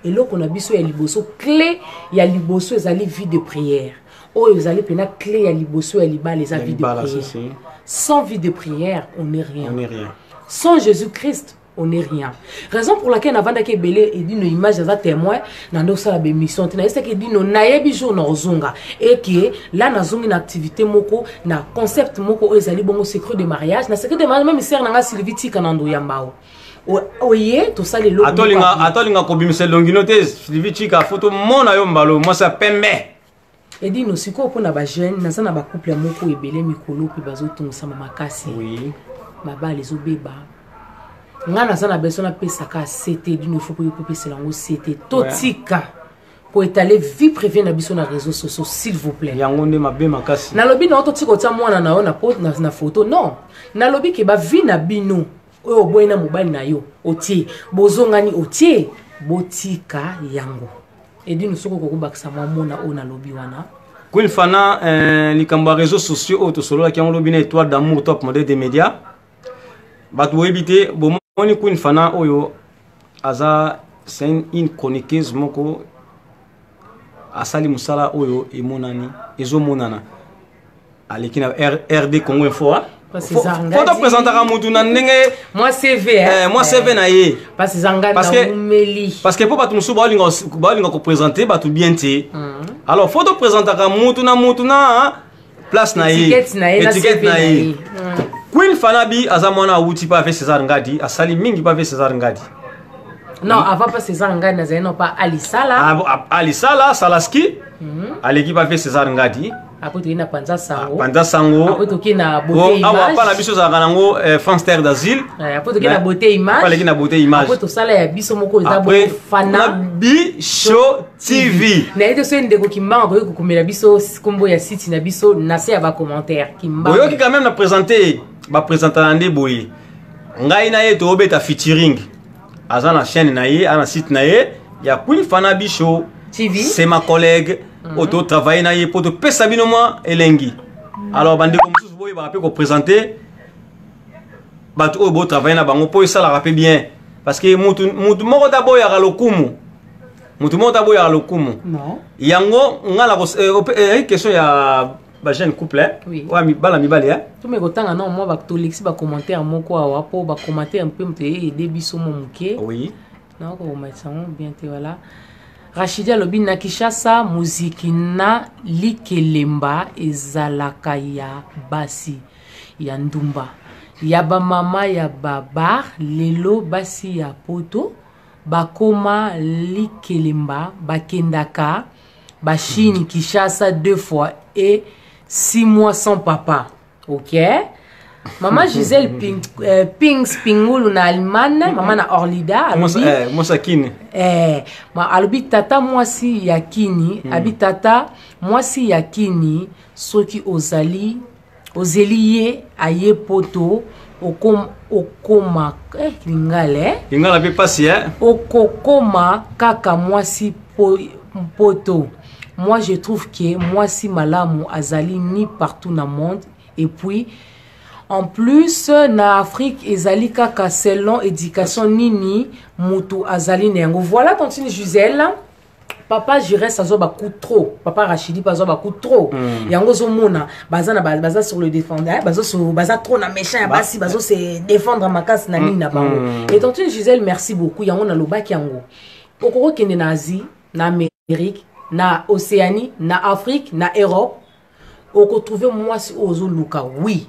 eloko na biso ya liboso, clé ya liboso ezali vie de prière. Oyo ezali pena clé ya liboso ya libala eza Ya vie de libala, prière. si, si. Sans vie de prière, on n'est rien. On n'est rien. Sans Jésus-Christ, on n'est rien. Raison pour laquelle navandaki ebele edino image aza témoin na ndo sala ba émission te na yesaki edino nayebi jour na ozonga et que là nazongi na activité moko na concept moko oyo ezali bongo secret de mariage. Na secret de mariage même sœur nanga Sylvie Tika na ndo yambao. Oye tosali eloko moko ya Atolinga kobimisa elongi no te Sylvie Tika photo mona yo mbalo mwasi ya pembe. Edino sikoyo mpona ba jeune naza na ba couple moko ebele mikolo mpe bazotungisama makasi. Mabala ezobeba. Nga naza na besoin napesaka CT dino faut po popesela yango CT. Totika ko étaler vie privée na biso na réseaux sociaux s'il vous plaît. Yango nde mabe makasi. Nalobi na totika kotia mwana na yo na po, na, na photo non. Nalobi ke ba vie na bino oyo oboyi na mobali na yo otie bozongani otie botika yango. Edino soko kokobakisa mwa mona oyo nalobi wana. Queen Fana, likambo ya réseaux sociaux oyo tosololaki yango lobi na Étoile d'amour top modèle des médias. Bato boyebi te, bomoni Queen Fana oyo aza c'est une chroniqueuse moko asali mosala oyo emonani, ezomonana. Aleki na RD Congo Info, hein? Parce que Faut Zangadi- présenter mutu na ndenge Moi CV, hein? Moi CV na ye. Parce que Zangadi Parce na que Umeli. Parce que pour bato mosusu baolinga ko présenter bato bien te. Alors faut to présenter mutu na mutu na, hein? Place na ye. Étiquette na ye, na Étiquette CV na na ye. ye. Queen Fanabi aza mwana awuti pa avec César Ngadi, asali mingi pa avec César Ngadi. Non, avant pas César Ngadi, nazali non pas Alisala. Ah, bon, Alisala, Salaski. Aleki pa avec César Ngadi. Après toki na Panza Sango. Panza Sango. Après toki na Beauté Oh, awa, Image. pa na biso ezalaka nango France Terre d'Asile. Ouais, après toki na Mais Beauté Image. Après aleki na Beauté Image. Après tosala ya biso moko eza Après, bongo Fana. na Bisho TV. Na ye te soki ndeko Kimbangu akoki kokomela biso kombo ya site na biso na se ya ba commentaire. Kimbangu. Boyoki quand même na présenter, ba présenter na nde boye. Ngai na ye tobeta featuring. Aza na chaîne na ye, aza na site na ye, ya Queen Fana Bisho TV. C'est ma collègue. Auto travailler na ye po to pesa bino mwa elengi. Alors bandeko mosusu boye ba pe ko présenter bato oyo bo travailler na bango po esalaka pe bien. Parce que mutu moko ta boyaka lokumu. Mutu moko ta boyaka lokumu. Non. Yango nga na ko question ya Ba jeune couple, hein? Oui. Oyo bala mibali, hein? Tome kotanga na mwa tolekisi bacommentaire moko awa mpo bacommentaire mpe moto eyede biso mwa moke. Nakokomatisa yango bien te. Voilà, Rachidi alobi: na Kinshasa, muziki na likelemba ezalaka ya basi ya ndumba, ya bamama ya babar. Lelo basi ya poto bakoma likelemba, bakendaka bachine, Kinshasa deux fois et 6 mois sans papa. Ok, mama Gisèle Ping, Pings Pingulu na Allemagne, mama na Orlida, alobi Mwasi akini. Ma alobi tata mwasi ya kini. Abi tata mwasi ya kini, soki ozali ozeli ye aye poto, okoma lingala, eh? Lingala mpe pasi, eh? Okokoma kaka mwasi poto. Moi, je trouve que mwasi malamu azali ni partout na monde. Et puis en plus, na Afrique, ezali kaka selon éducation nini mutu azali na yango. Voilà, tantine Gisèle, papa Jires azwa bacoup trop, papa Rachidi mpe azwa bacoup trop. Yango ozomona baza na baza sur le défendre, eh, baza trop na méchant ya basi, bazo se défendre makasi na nini na bango. Et tantine Gisèle, merci beaucoup. Yango nalobaki yango, okokokende na Asie, na Amérique, na Océanie, na Afrique, na Europe, okotrouve mwasi oyo ozoluka. Oui,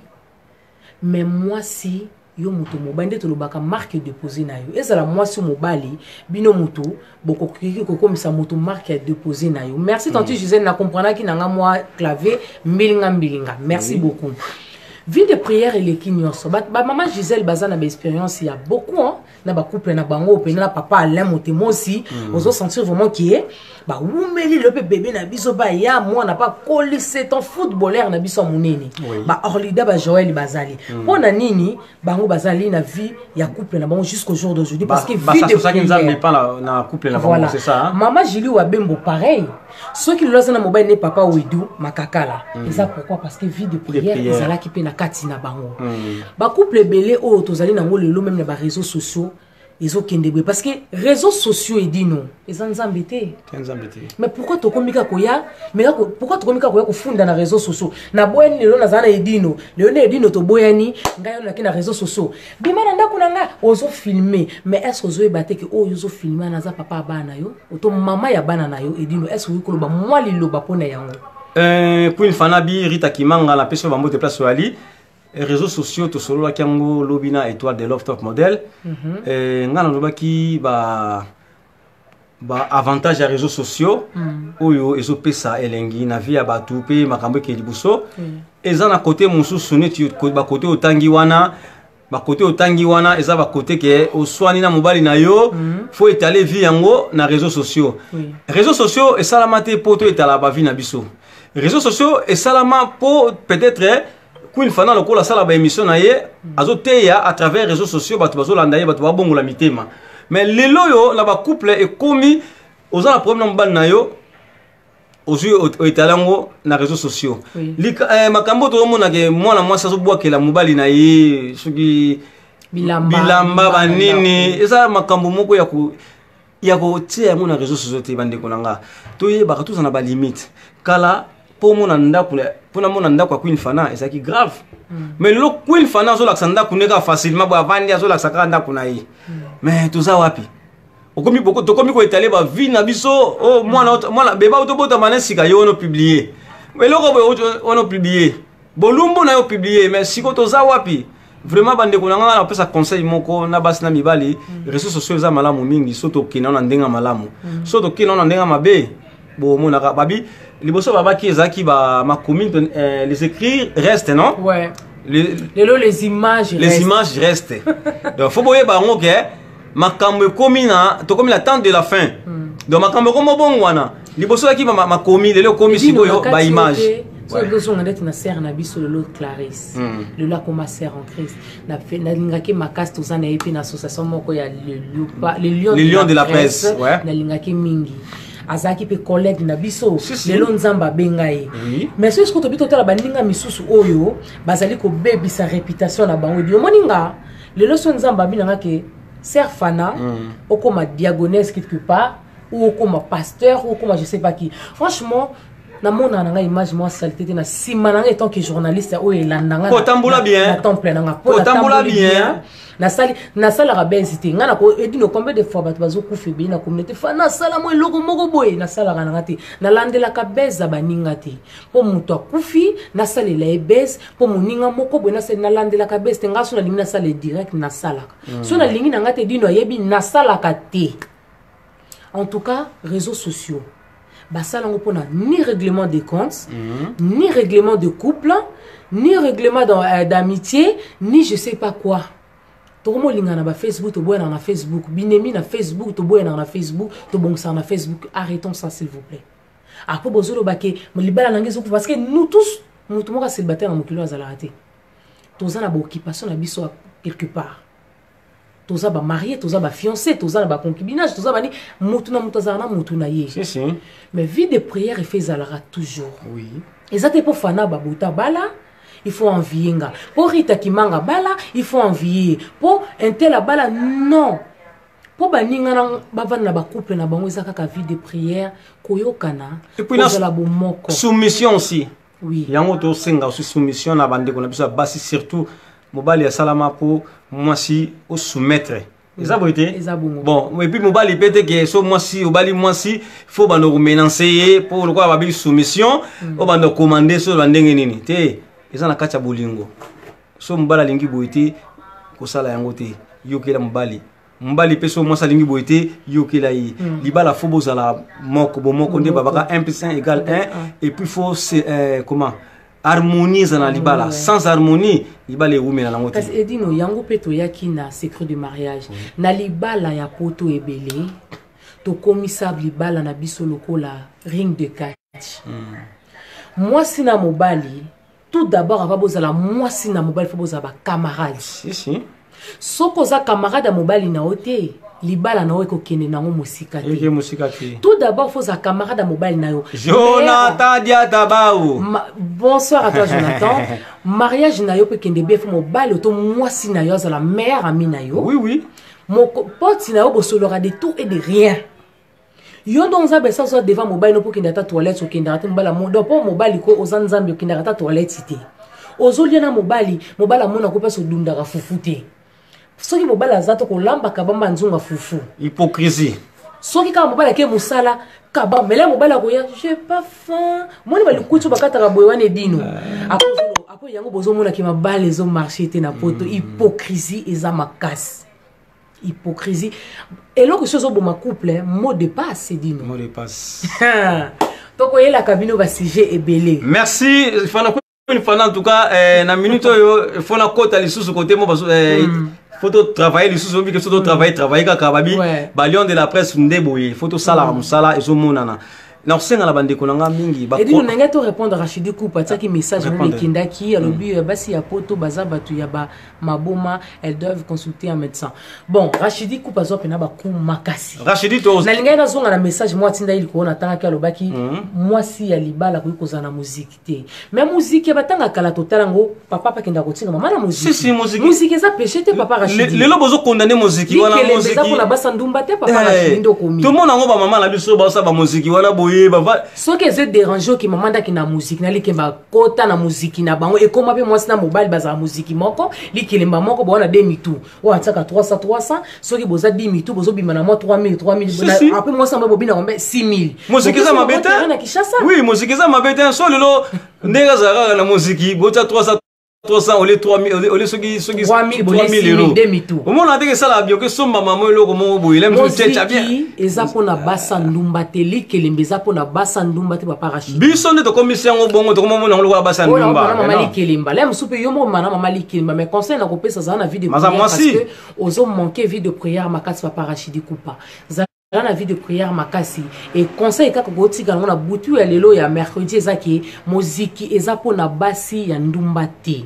mais mwasi yo moto mobali nde tolobaka marque déposée na yo. Ezala mwasi, mobali, bino moto bokoki kokomisa moto marque ya déposée na yo. Merci, tantine Gisèle. Na comprenaki na nga mwa clavier mbilinga mbilinga. Merci beaucoup. Vie de prière eleki nyonso. Bamama Gisèle baza na baexpérience ya beaucoup, hein? Na bacouple na bango pena na papa Alain Motemosi, ozosentir vraiment que bawumeli. Lelo mpe bebe na biso baya mwana mpe akoli, c'est un footballeur na biso ya monene. Baorlida, bajoel bazali mpo na nini? Bango bazali na vie ya couple na bango jusqu'au jour d'aujourd'hui, parce que vie de prière na couple na bango. Voilà. C'est ça, hein? Mama Julie Wabembo, pareil. Soki lelo aza na mobali ne papa Wedu Makakala, eza pourquoi? Parce que vie de prière ezalaki mpe na kati na bango. Bacouple ebele oyo tozali nango lelo, même na baréseaux sociaux, ezokende boye parce que réseaux sociaux edino eza Nzambe te. Nzambe te. Mais pourquoi tokomi kaka koya, mais pourquoi tokomi kaka koya kofunda na réseaux sociaux? Naboyani lelo, nazala na edino lelo nde edino toboyani, ngai oyo naki na réseaux sociaux, bima na ndako na ngai, ozofilme. Mais est ce ozoyeba te que oyo ozofilme wana aza papa ya bana na yo oto mama ya bana na yo? Edino, est ce okoki koloba mwa liloba mpo na yango? Queen Fanabi Rita Kimanga, napesi yo bambote place oyali. Réseaux sociaux, tosololaki yango lobi na Étoile de Love Top Model. Ngai nalobaki ba avantage ya réseaux sociaux oyo ezopesa elengi na vie ya bato mpe makambo eke liboso. Eza na kote mosusu, neti bakote otangi wana, bakote otangi wana eza bakote que oswani na mobali na yo, faut étaler vie yango na réseaux sociaux. Réseaux sociaux esalama te mpo to etala bavie na biso. Réseaux sociaux esalama mpo peut-être Queen Fana lokola asala baémission na ye, azoteya à travers réseaux sociaux, bato bazolanda ye, bato babongola mitema. Mais lelo oyo na bacouple ekomi, oza na problème na mobali na yo, ozwi oetala yango na réseaux sociaux. Makambo tozomonake, mwana mwasi azobwakela mobali na ye soki bilamba banini, eza makambo moko ya kotia yango na réseaux sociaux te. Bandeko na nga, toyebaka toza na balimite. Kala mpo omona ndako, mpona mona ndako ya Queen Fana ezalaki grave. Mais lelo Queen Fana azolakisa ndako nde kaka facilement boye, avandi, azolakisa kaka ndako na ye. Mais toza wapi? Okomi tokomi koétaler bavie na biso. O mwana, mwana beba otobotama na sika ye wana, opublie eloko boye wana, opublie bolumbu na yo, opublie. Mais sikoyo toza wapi vraiment? Bandeko na nga, napesa conseil moko na basi na mibali: réseaux sociaux eza malamu mingi so tokende na ndenge malamu. So tokende na ndenge mabe, bomonaka babi liboso babaki ezalaki bamakomi, les écrits restent, non? Ouais. Lelo les images. Les restent. Images restent. Donc faut boyeba yango que makambo ekomi na tokomi na temps de la fin. Donc makambo ekomi obongwana. Liboso ezalaki makomi, lelo ekomi sikoyo baimage. Soki tozonga ndeti na sœur na biso lelo Clarisse, lelo akoma sœur en Christ, nalingaki makasi. Toza na ye mpe na association moko ya le Lion de la presse. Nalingaki mingi, azalaki mpe collègue na biso. Lelo Nzambe abenga ye. Mais soki sikoyo tobi totala baninga misusu oyo bazali kobebisa réputation na bango, ebi omoni nga lelo so Nzambe abinanga que sœur Fana okoma diagonese quelque part, ou okoma pasteur, ou okoma je sais pas qui, franchement. Namonaka na ngai image mwa salite te na nsima na ngai etant que journaliste oyo elanda ngai Kotambola bien. na temple na ngai. Kotambola bien. Nasali, nasalaka benzi te. Ngai nako edino combien de fois bato bazokufa ebele na communauté fa nasala mwa eloko moko boye, nasalaka na ngai te. Nalandelaka beze ya baninga te, mpo moto akufi nasalela ye beze, mpo moninga moko boye nasali, nalandelaka beze te. Ngai so nalingi nasala direct, nasalaka. So nalingi na ngai te, dino ayebi, nasalaka te. En tout cas, réseaux sociaux basala yango mpona ni règlement des comptes, ni règlement de couple, ni règlement d'amitié, ni je sais pas quoi. Tokomolinga na bafacebook, toboyanaka na Facebook, binemi na Facebook, toboyanaka na Facebook, tobongisaka na Facebook. Arrêtons ça, s'il vous plaît. Apo bozoloba ke libala na ngai ezokufa, parce que nous tous, motu moko célibataire na mokili oyo azalaka te. Toza na baoccupation na biso quelque part, toza bamarie, toza bafiancé, toza na baconcubinage, toza bani, motu na motu azala na motu na ye. Si, si. Mais vie de prière efe ezalaka toujours. Oui. Eza te mpo fana babota bala, il faut envier nga, mpo Rita Kimanga bala, il faut envier, mpo intel abala, non, mpo baninga na bavanda na bacouple na bango. Eza kaka vie de prière, koyokana, Et puis na kozala bomoko. Soumission aussi. Oui. Yango tosenga aussi soumission na bandeko na biso ya basi, surtout mobali asalama mpo mwasi osoumettre. Eza boye te? Eza bongo. Bon, et puis mobali mpe te ke so mwasi obali mwasi, faut banda komenacer ye mpo lokola babi soumission, obanda komande so bandenge nini te. Eza na kati ya bolingo. So mobali alingi boye te, kosala yango te, yokela mobali. Mobali mpe so mwasi alingi boye te, yokela ye. Libala faut bozala moko, bomoko nde babaka 1 plus 1 égale 1. Et puis faut comment, harmonie eza na libala. Sans harmonie, libala ewumela nango te. Kasi edino yango mpe toyaki na secret de mariage na libala ya poto ebele. Tokomisa libala na biso lokola ring de catch. Mwasi na mobali, tout d'abord, avant bozala mwasi na mobali, faut bozala bacamarade. Si, si. Soki oza camarade ya mobali na yo te, libala na yo ekokende nango mosika eke te. Mosika te. Tout d'abord, faut ozala camarade ya mobali na yo. Jonathan Diatabao. Bonsoir à toi, Jonathan. Mariage na yo mpe kende bien, faut mobali to mwasi na yo azala meilleur ami na yo. Oui, oui. Moko poti na yo, bosololaka de tout et de rien. Yo ndo nzambe esa oza devant mobali no mpo okende ata toilette, okendaka te. Mobali amo donc mpo mobali ko oza nzambe, okendaka ata toilette te. Ozolia na mobali, mobali amonaka mpasi, odundaka fufu te. Soki mobali aza te, kolambaka bamba nzunga fufu. Hypocrisie. Soki kaka mobali ake mosala, kaba mele, mobali akoya, j'ai pas faim. Moni balikuti oyo bakataka boye wana, edino apo yango bozomonaki mabala ezomarche te na poto. Hypocrisie eza makasi, hypocrisie eloko so ezoboma couple. Mot de passe, edino. Mot de passe. Tokoyelaka bino basujet ebele. Merci Fana Queen Fana. En tout cas, na minute oyo faut na kota lisusu côté mo baso, faut to travailler lisusu obi ke so to travailler, travailler kaka babi. Ba lion de la presse nde boye, faut tosalaka mosala ezomonana. Na kosenga na bandeko na nga mingi Edino, ndenge to répondre Rachidi Coupe, atiaki message moko. Répondre. Ekendaki, alobi basi ya poto baza bato ya bamaboma, elles doivent consulter un médecin. Bon, Rachidi Coupe azwa mpena baku makasi. Rachidi to Nalingaki nazonga na message mwa atinda ye likolo. Natangaki, alobaki mwasi ya libala akoki kozala na muziki te. Mais muziki ya batanga kala, totala yango, papa mpe akendaka kotinga mama na Si, si, muziki. muziki. Muziki eza péché te, papa Rachidi. Lelo bozokondane moziki wana. Likelembe moziki eza mpona basa ndumba te, papa Rachidi, nde okomi. Tomona yango, bamama na biso basala bamoziki wana boye bava. Soki eza dérange oki mama ndaki na muziki na likemba, kota na muziki na bango. Ekóma mpe mwasi na mobali bazala muziki moko, likelemba moko, bawana de mitu oyo atiaka 300 300. Soki boza 10 mitu, bozobima na mwa 3000 3000. Si, si. Apres mwasi yango bobina kombe 6000. Moziki eza mabe te. Na Kinshasa. Oui, moziki eza mabe te. So lelo ndenge azala kaka na moziki, botia 300 300 ole 3000 ole soki 3000, bolie 3000 6000 euro. de mitu. Omona ndenge esala bien, okesomba mama eloko moko boye, la mosusu tietia bien. Moziki eza mpona basa ndumba te. Likelembe eza mpona basa ndumba te, papa Rachid. Biso nde tokomisi yango bongo, tokomomona yango lokola basa oyo ndumba. mama Mais non. likelemba la mosusu mpe yo moko mana mama likelemba. Mais conseil na kopesa, zala na vie de Maza prière, parce mwasi. que ozomanke vie de prière makasi. Papa Rachidi Kupa, zala na vie de prière makasi. Et conseil kaka kotika yango na butu ya lelo ya mercredi eza ke moziki eza mpona basi ya ndumba te.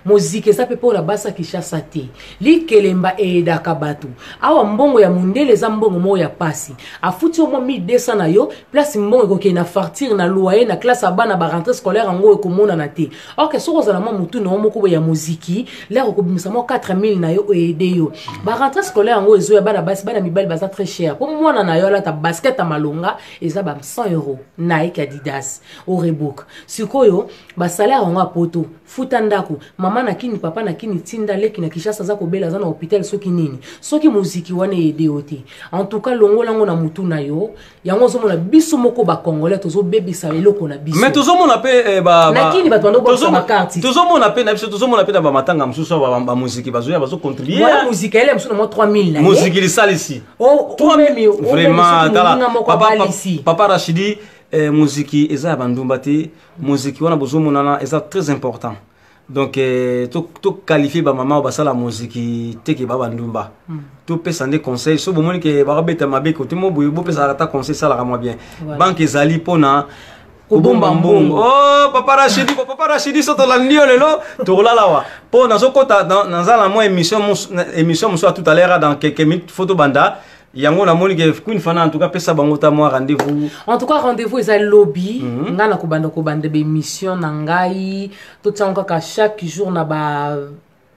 Moziki eza mpe mpona basi ya Kinshasa te. Likelemba eyedaka bato awa. Mbongo ya mondele eza mbongo moko ya pasi. Afuti yo mwa 1200 na yo, place mbongo ekokende na fartire, na loyer, na classe ya bana, ba rentrée scolaire, yango ekomonana te. Ok, soki ozala mwa motu na yo moko boye ya moziki, lere okobimisa mwa 4000 na yo, oede yo ba rentrée scolaire yango ezoya. Bana basi, bana mibali baza très cher. Mpo mwana na yo alata basket ya malonga, eza ba 100 euro, Nike, Adidas o Reebok. Sikoyo basalaire yango ya poto, futa ndako, mama na kini, papa na kini, tinda leki na Kinshasa aza kobela, aza na hôpital, soki nini. Soki moziki wana eyede yo te, en tout cas longola yango na mutu na yo. Yango ozomona biso moko bacongolais tozobebisa eloko na biso. Mais tozomona mpe Na kini bato bando bokisa bakarte. Tozomona mpe na biso, tozomona mpe na bamatanga mosusu awa, bamuziki bazoya, bazocontribue. Voilà, muziki ayele mosusu na mwa 3000 na ye. Muziki lisalisi. Omemi. Vraiment, tala. Moko abalisi. Papa Rachidi, muziki eza ya bandumba te. Muziki wana bozomonana eza très important. Donc toqualifie bamama oyo basala muziki te ke ba bandumba. Topesa nde conseil. So bomoni ke bakobeta mabe kote mo boye, bopesaka ata conseil, esalaka mwa bien. Banke ezali mpona kobomba mbongo. Oh, papa Rachidi, papa Rachidi, so tolandi yo lelo, tokolala wa mpo nazokɔta naza na mwa émission émission mosusu ya tout à l'heure, dans quelques minutes faut tobanda yango. Namoni ke Queen Fana, en tout cas pesa bango ta mwa rendez-vous. En tout cas rendez-vous eza lobi. Ngai na kobanda baémission na ngai, totiango kaka chaque jour na ba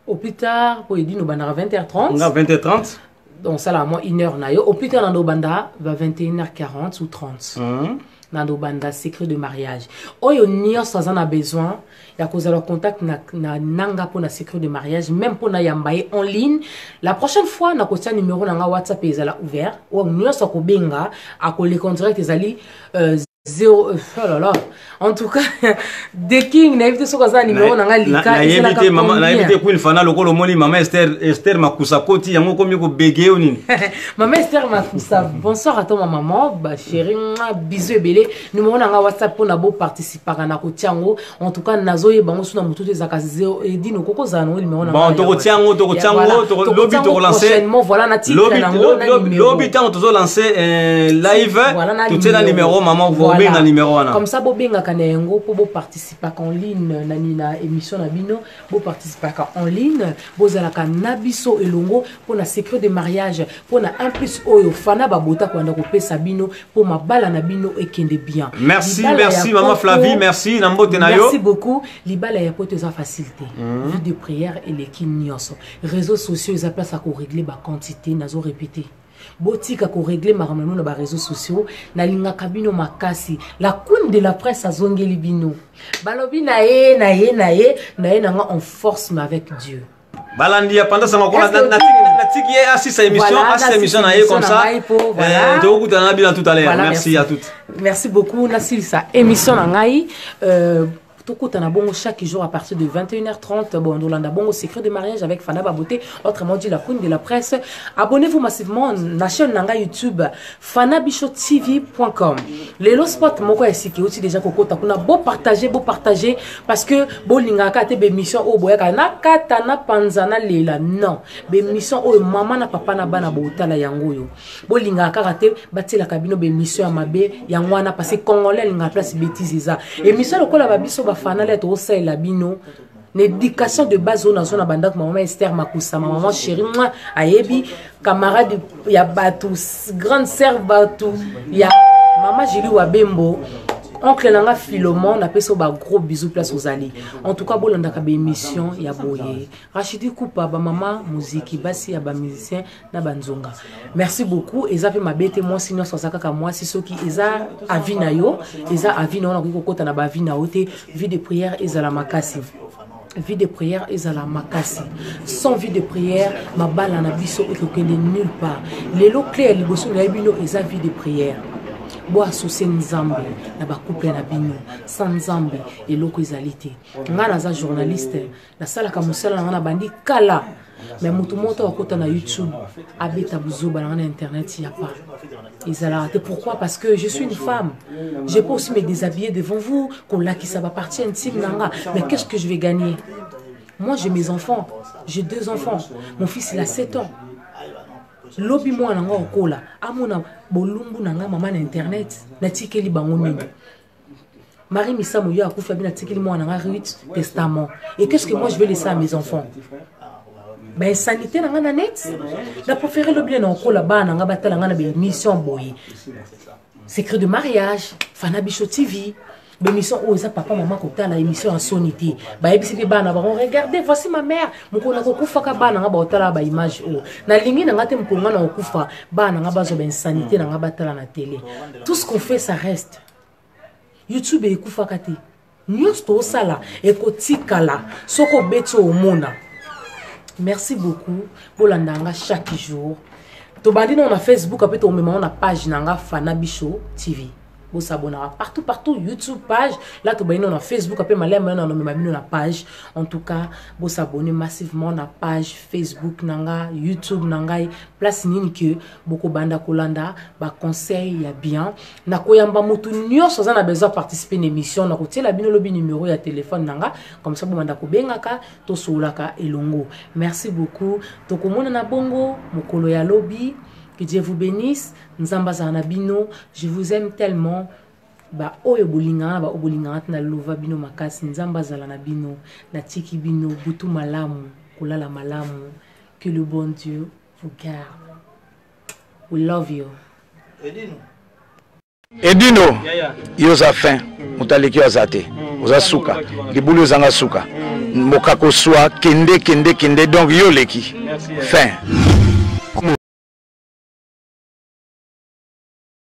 au plus tard, po edino obandaka 20h30. Nga 20h30. Donc osalaka mwa une heure na yo. Au plus tard nando obanda ba 21h40 ou 30. Nando obanda secret de mariage. Oyo nyonso aza na besoin ya kozala contact na nanga mpona secret de mariage, même mpona yamba ye en ligne, la prochaine fois nakotia numéro na nga WhatsApp, ezala ouvert. Oyo nyonso akobenga, akoleka en direct. Ezali zéro, oh là là, en tout cas The King, nayebi te soki aza na numéro na nga lika. Nayebi te, mama, nayebi te. Queen Fana, lokola omoni mama Esther Makusa koti yango, komi kobege yo nini? Mama Esther Makusa, bonsoir à toi ma maman, ba chérie, bisous ebele. Numéro na nga WhatsApp mpona boparticipaka na kotia yango, en tout cas nazoyeba yango so na motu te, ezalaka zéro edino koko ozala nango numéro na. Bon, tokotia yango, tokotia yango lobi, tokolance. Voilà, na titre nango na numéro. Lobi ntango tozolance live, totie na numéro. Mama, bobenga numéro wana. Comme ça bobengaka na yango mpo boparticipaka en ligne na émission na bino, boparticipaka en ligne, bozalaka na biso elongo mpona secret de mariage, mpona un plus oyo Fana babota kobanda kopesa bino mpo mabala na bino ekende bien. Merci, merci mama Flavie, merci na mbote na yo. Merci beaucoup. Libala ya poto eza facile te. Vie de prière eleki nyonso. Réseaux sociaux eza place ya korégler baquantité. Nazo répéter, botika korégler makambo na bino na baréseaux sociaux. Nalingaka bino makasi. La queen de la presse azongeli bino, balobi na ye na ye na ye na ye nanga en force, mais avec Dieu. Balandi ya panda sango, natiki ye asisa émission, asisa émission na ye, comme ça tokokutana na bino tout à l'heure. Merci à toutes. Merci beaucoup. Nasilisa émission na ngai. Tokutana bongo chaque jour à partir de 21h30. Bon, ndolanda bongo secret de mariage avec Fana Baboté, autrement dit la queen de la presse. Abonnez-vous massivement na chaîne nanga YouTube, fanabishotv.com. Lelo spot moko esiki aussi déjà kokota kuna. Bo partager, bo partager, parce que bolingaka te bémission oyo boyaka na kata na panza na lela. Non, bémission oyo mama na papa na bana botala yango oyo bolingaka kaka te, batielaka bino bémission ya mabe yango wana, parce que congolais alingaka place bêtise. Eza émission lokola babiso bafanale tokosalela bino na éducation de base oyo nazwa na bandako. Mama Ester Makusama, mama chéri mwa ayebi, camarade ya bato, grande sœur bato ya mama Julie Wabembo, oncle na nga Philomon, napesi oyo bagros bisous place ozali. En tout cas bolandaka baémission ya boye. Rachidi Kupa, bamama muziki, basi ya bamusicien na banzonga, merci beaucoup. Eza mpe mabe te, mwasi nyonso aza kaka mwasi. Soki eza avis na yo, eza avis na yo, nakoki kokɔta na baavis na yo te. Vie de prière ezala makasi, vie de prière ezala makasi. Sans vie de prière, mabala na biso ekokende nulle part. Lelo clé ya liboso na ye bino eza vie de prière. Boassocie Nzambe na bacouple na bino. Sans Nzambe eloko ezali te. Ngai naza journaliste, nasalaka mosala na ngai na bandi kala, mais motu moko akota na YouTube abeta buzoba na ngai na internet, ya pas, ezalaka te. Pourquoi? Parce que je suis une femme, je peux aussi me déshabiller devant vous, kolakisa bapartie intime na nga, mais qu'est-ce que je vais gagner? Moi, j'ai mes enfants, j'ai deux enfants. Mon fils, il a 7 ans. Lobi mwana nga okola, amona bolumbu na nga mama na internet, natikeli bango nini? Marie Misamu yo akufi abi natikeli mwana nga Ruth testament. Et qu'est-ce que moi je vais laisser à mes enfants? Ba insanité na nga na net. Na préféré lobi na okola bana nga batala nga na ba émission boye. Secret de mariage, Fana Bicho TV. L'émission oyo eza papa mama kotala émission ya soni te. Bayebisi mpe bana bango regardez voici ma mère mokolo na kokufaka bana nga baotala ba image oyo. Nalingi na nga te mokolo nga na kokufa bana nga bazwa ba insanité na nga batala na télé. Tout ce qu'on fait ça reste. YouTube ekufaka te. Nyonso tosala ekotikala soki obeti omona. Merci beaucoup bolanda nga chaque jour. Tobandi na Facebook ape tomema na page na nga Fana Bicho TV. Bosabonaka partout partout YouTube page là tobandi na Facebook ape malema na nomema bino na page. En tout cas bosabonner massivement na page Facebook na nga YouTube na ngai place nini que bokobanda kolanda ba conseil ya bien na koyamba mutu nyonso aza na besoin participer na émission na kotiela bino lobi numéro ya téléphone na nga comme ça bomanda kobengaka tosololaka elongo. Merci beaucoup tokomona na bongo mokolo ya lobi. Que Dieu vous bénisse. Nzamba azala na bino. Je vous aime tellement. Ba oyo bolingana ba oyo bolingana na lova bino makasi. Nzamba azala na bino. Natiki bino butu malamu, kolala malamu. Que le bon Dieu vous garde. We love you. Edino. Edino, yo oza fin, moto aleki yo aza te. Oza suka, libulu ezanga suka. Mokakoswa kende kende kende donc yo leki. Fin.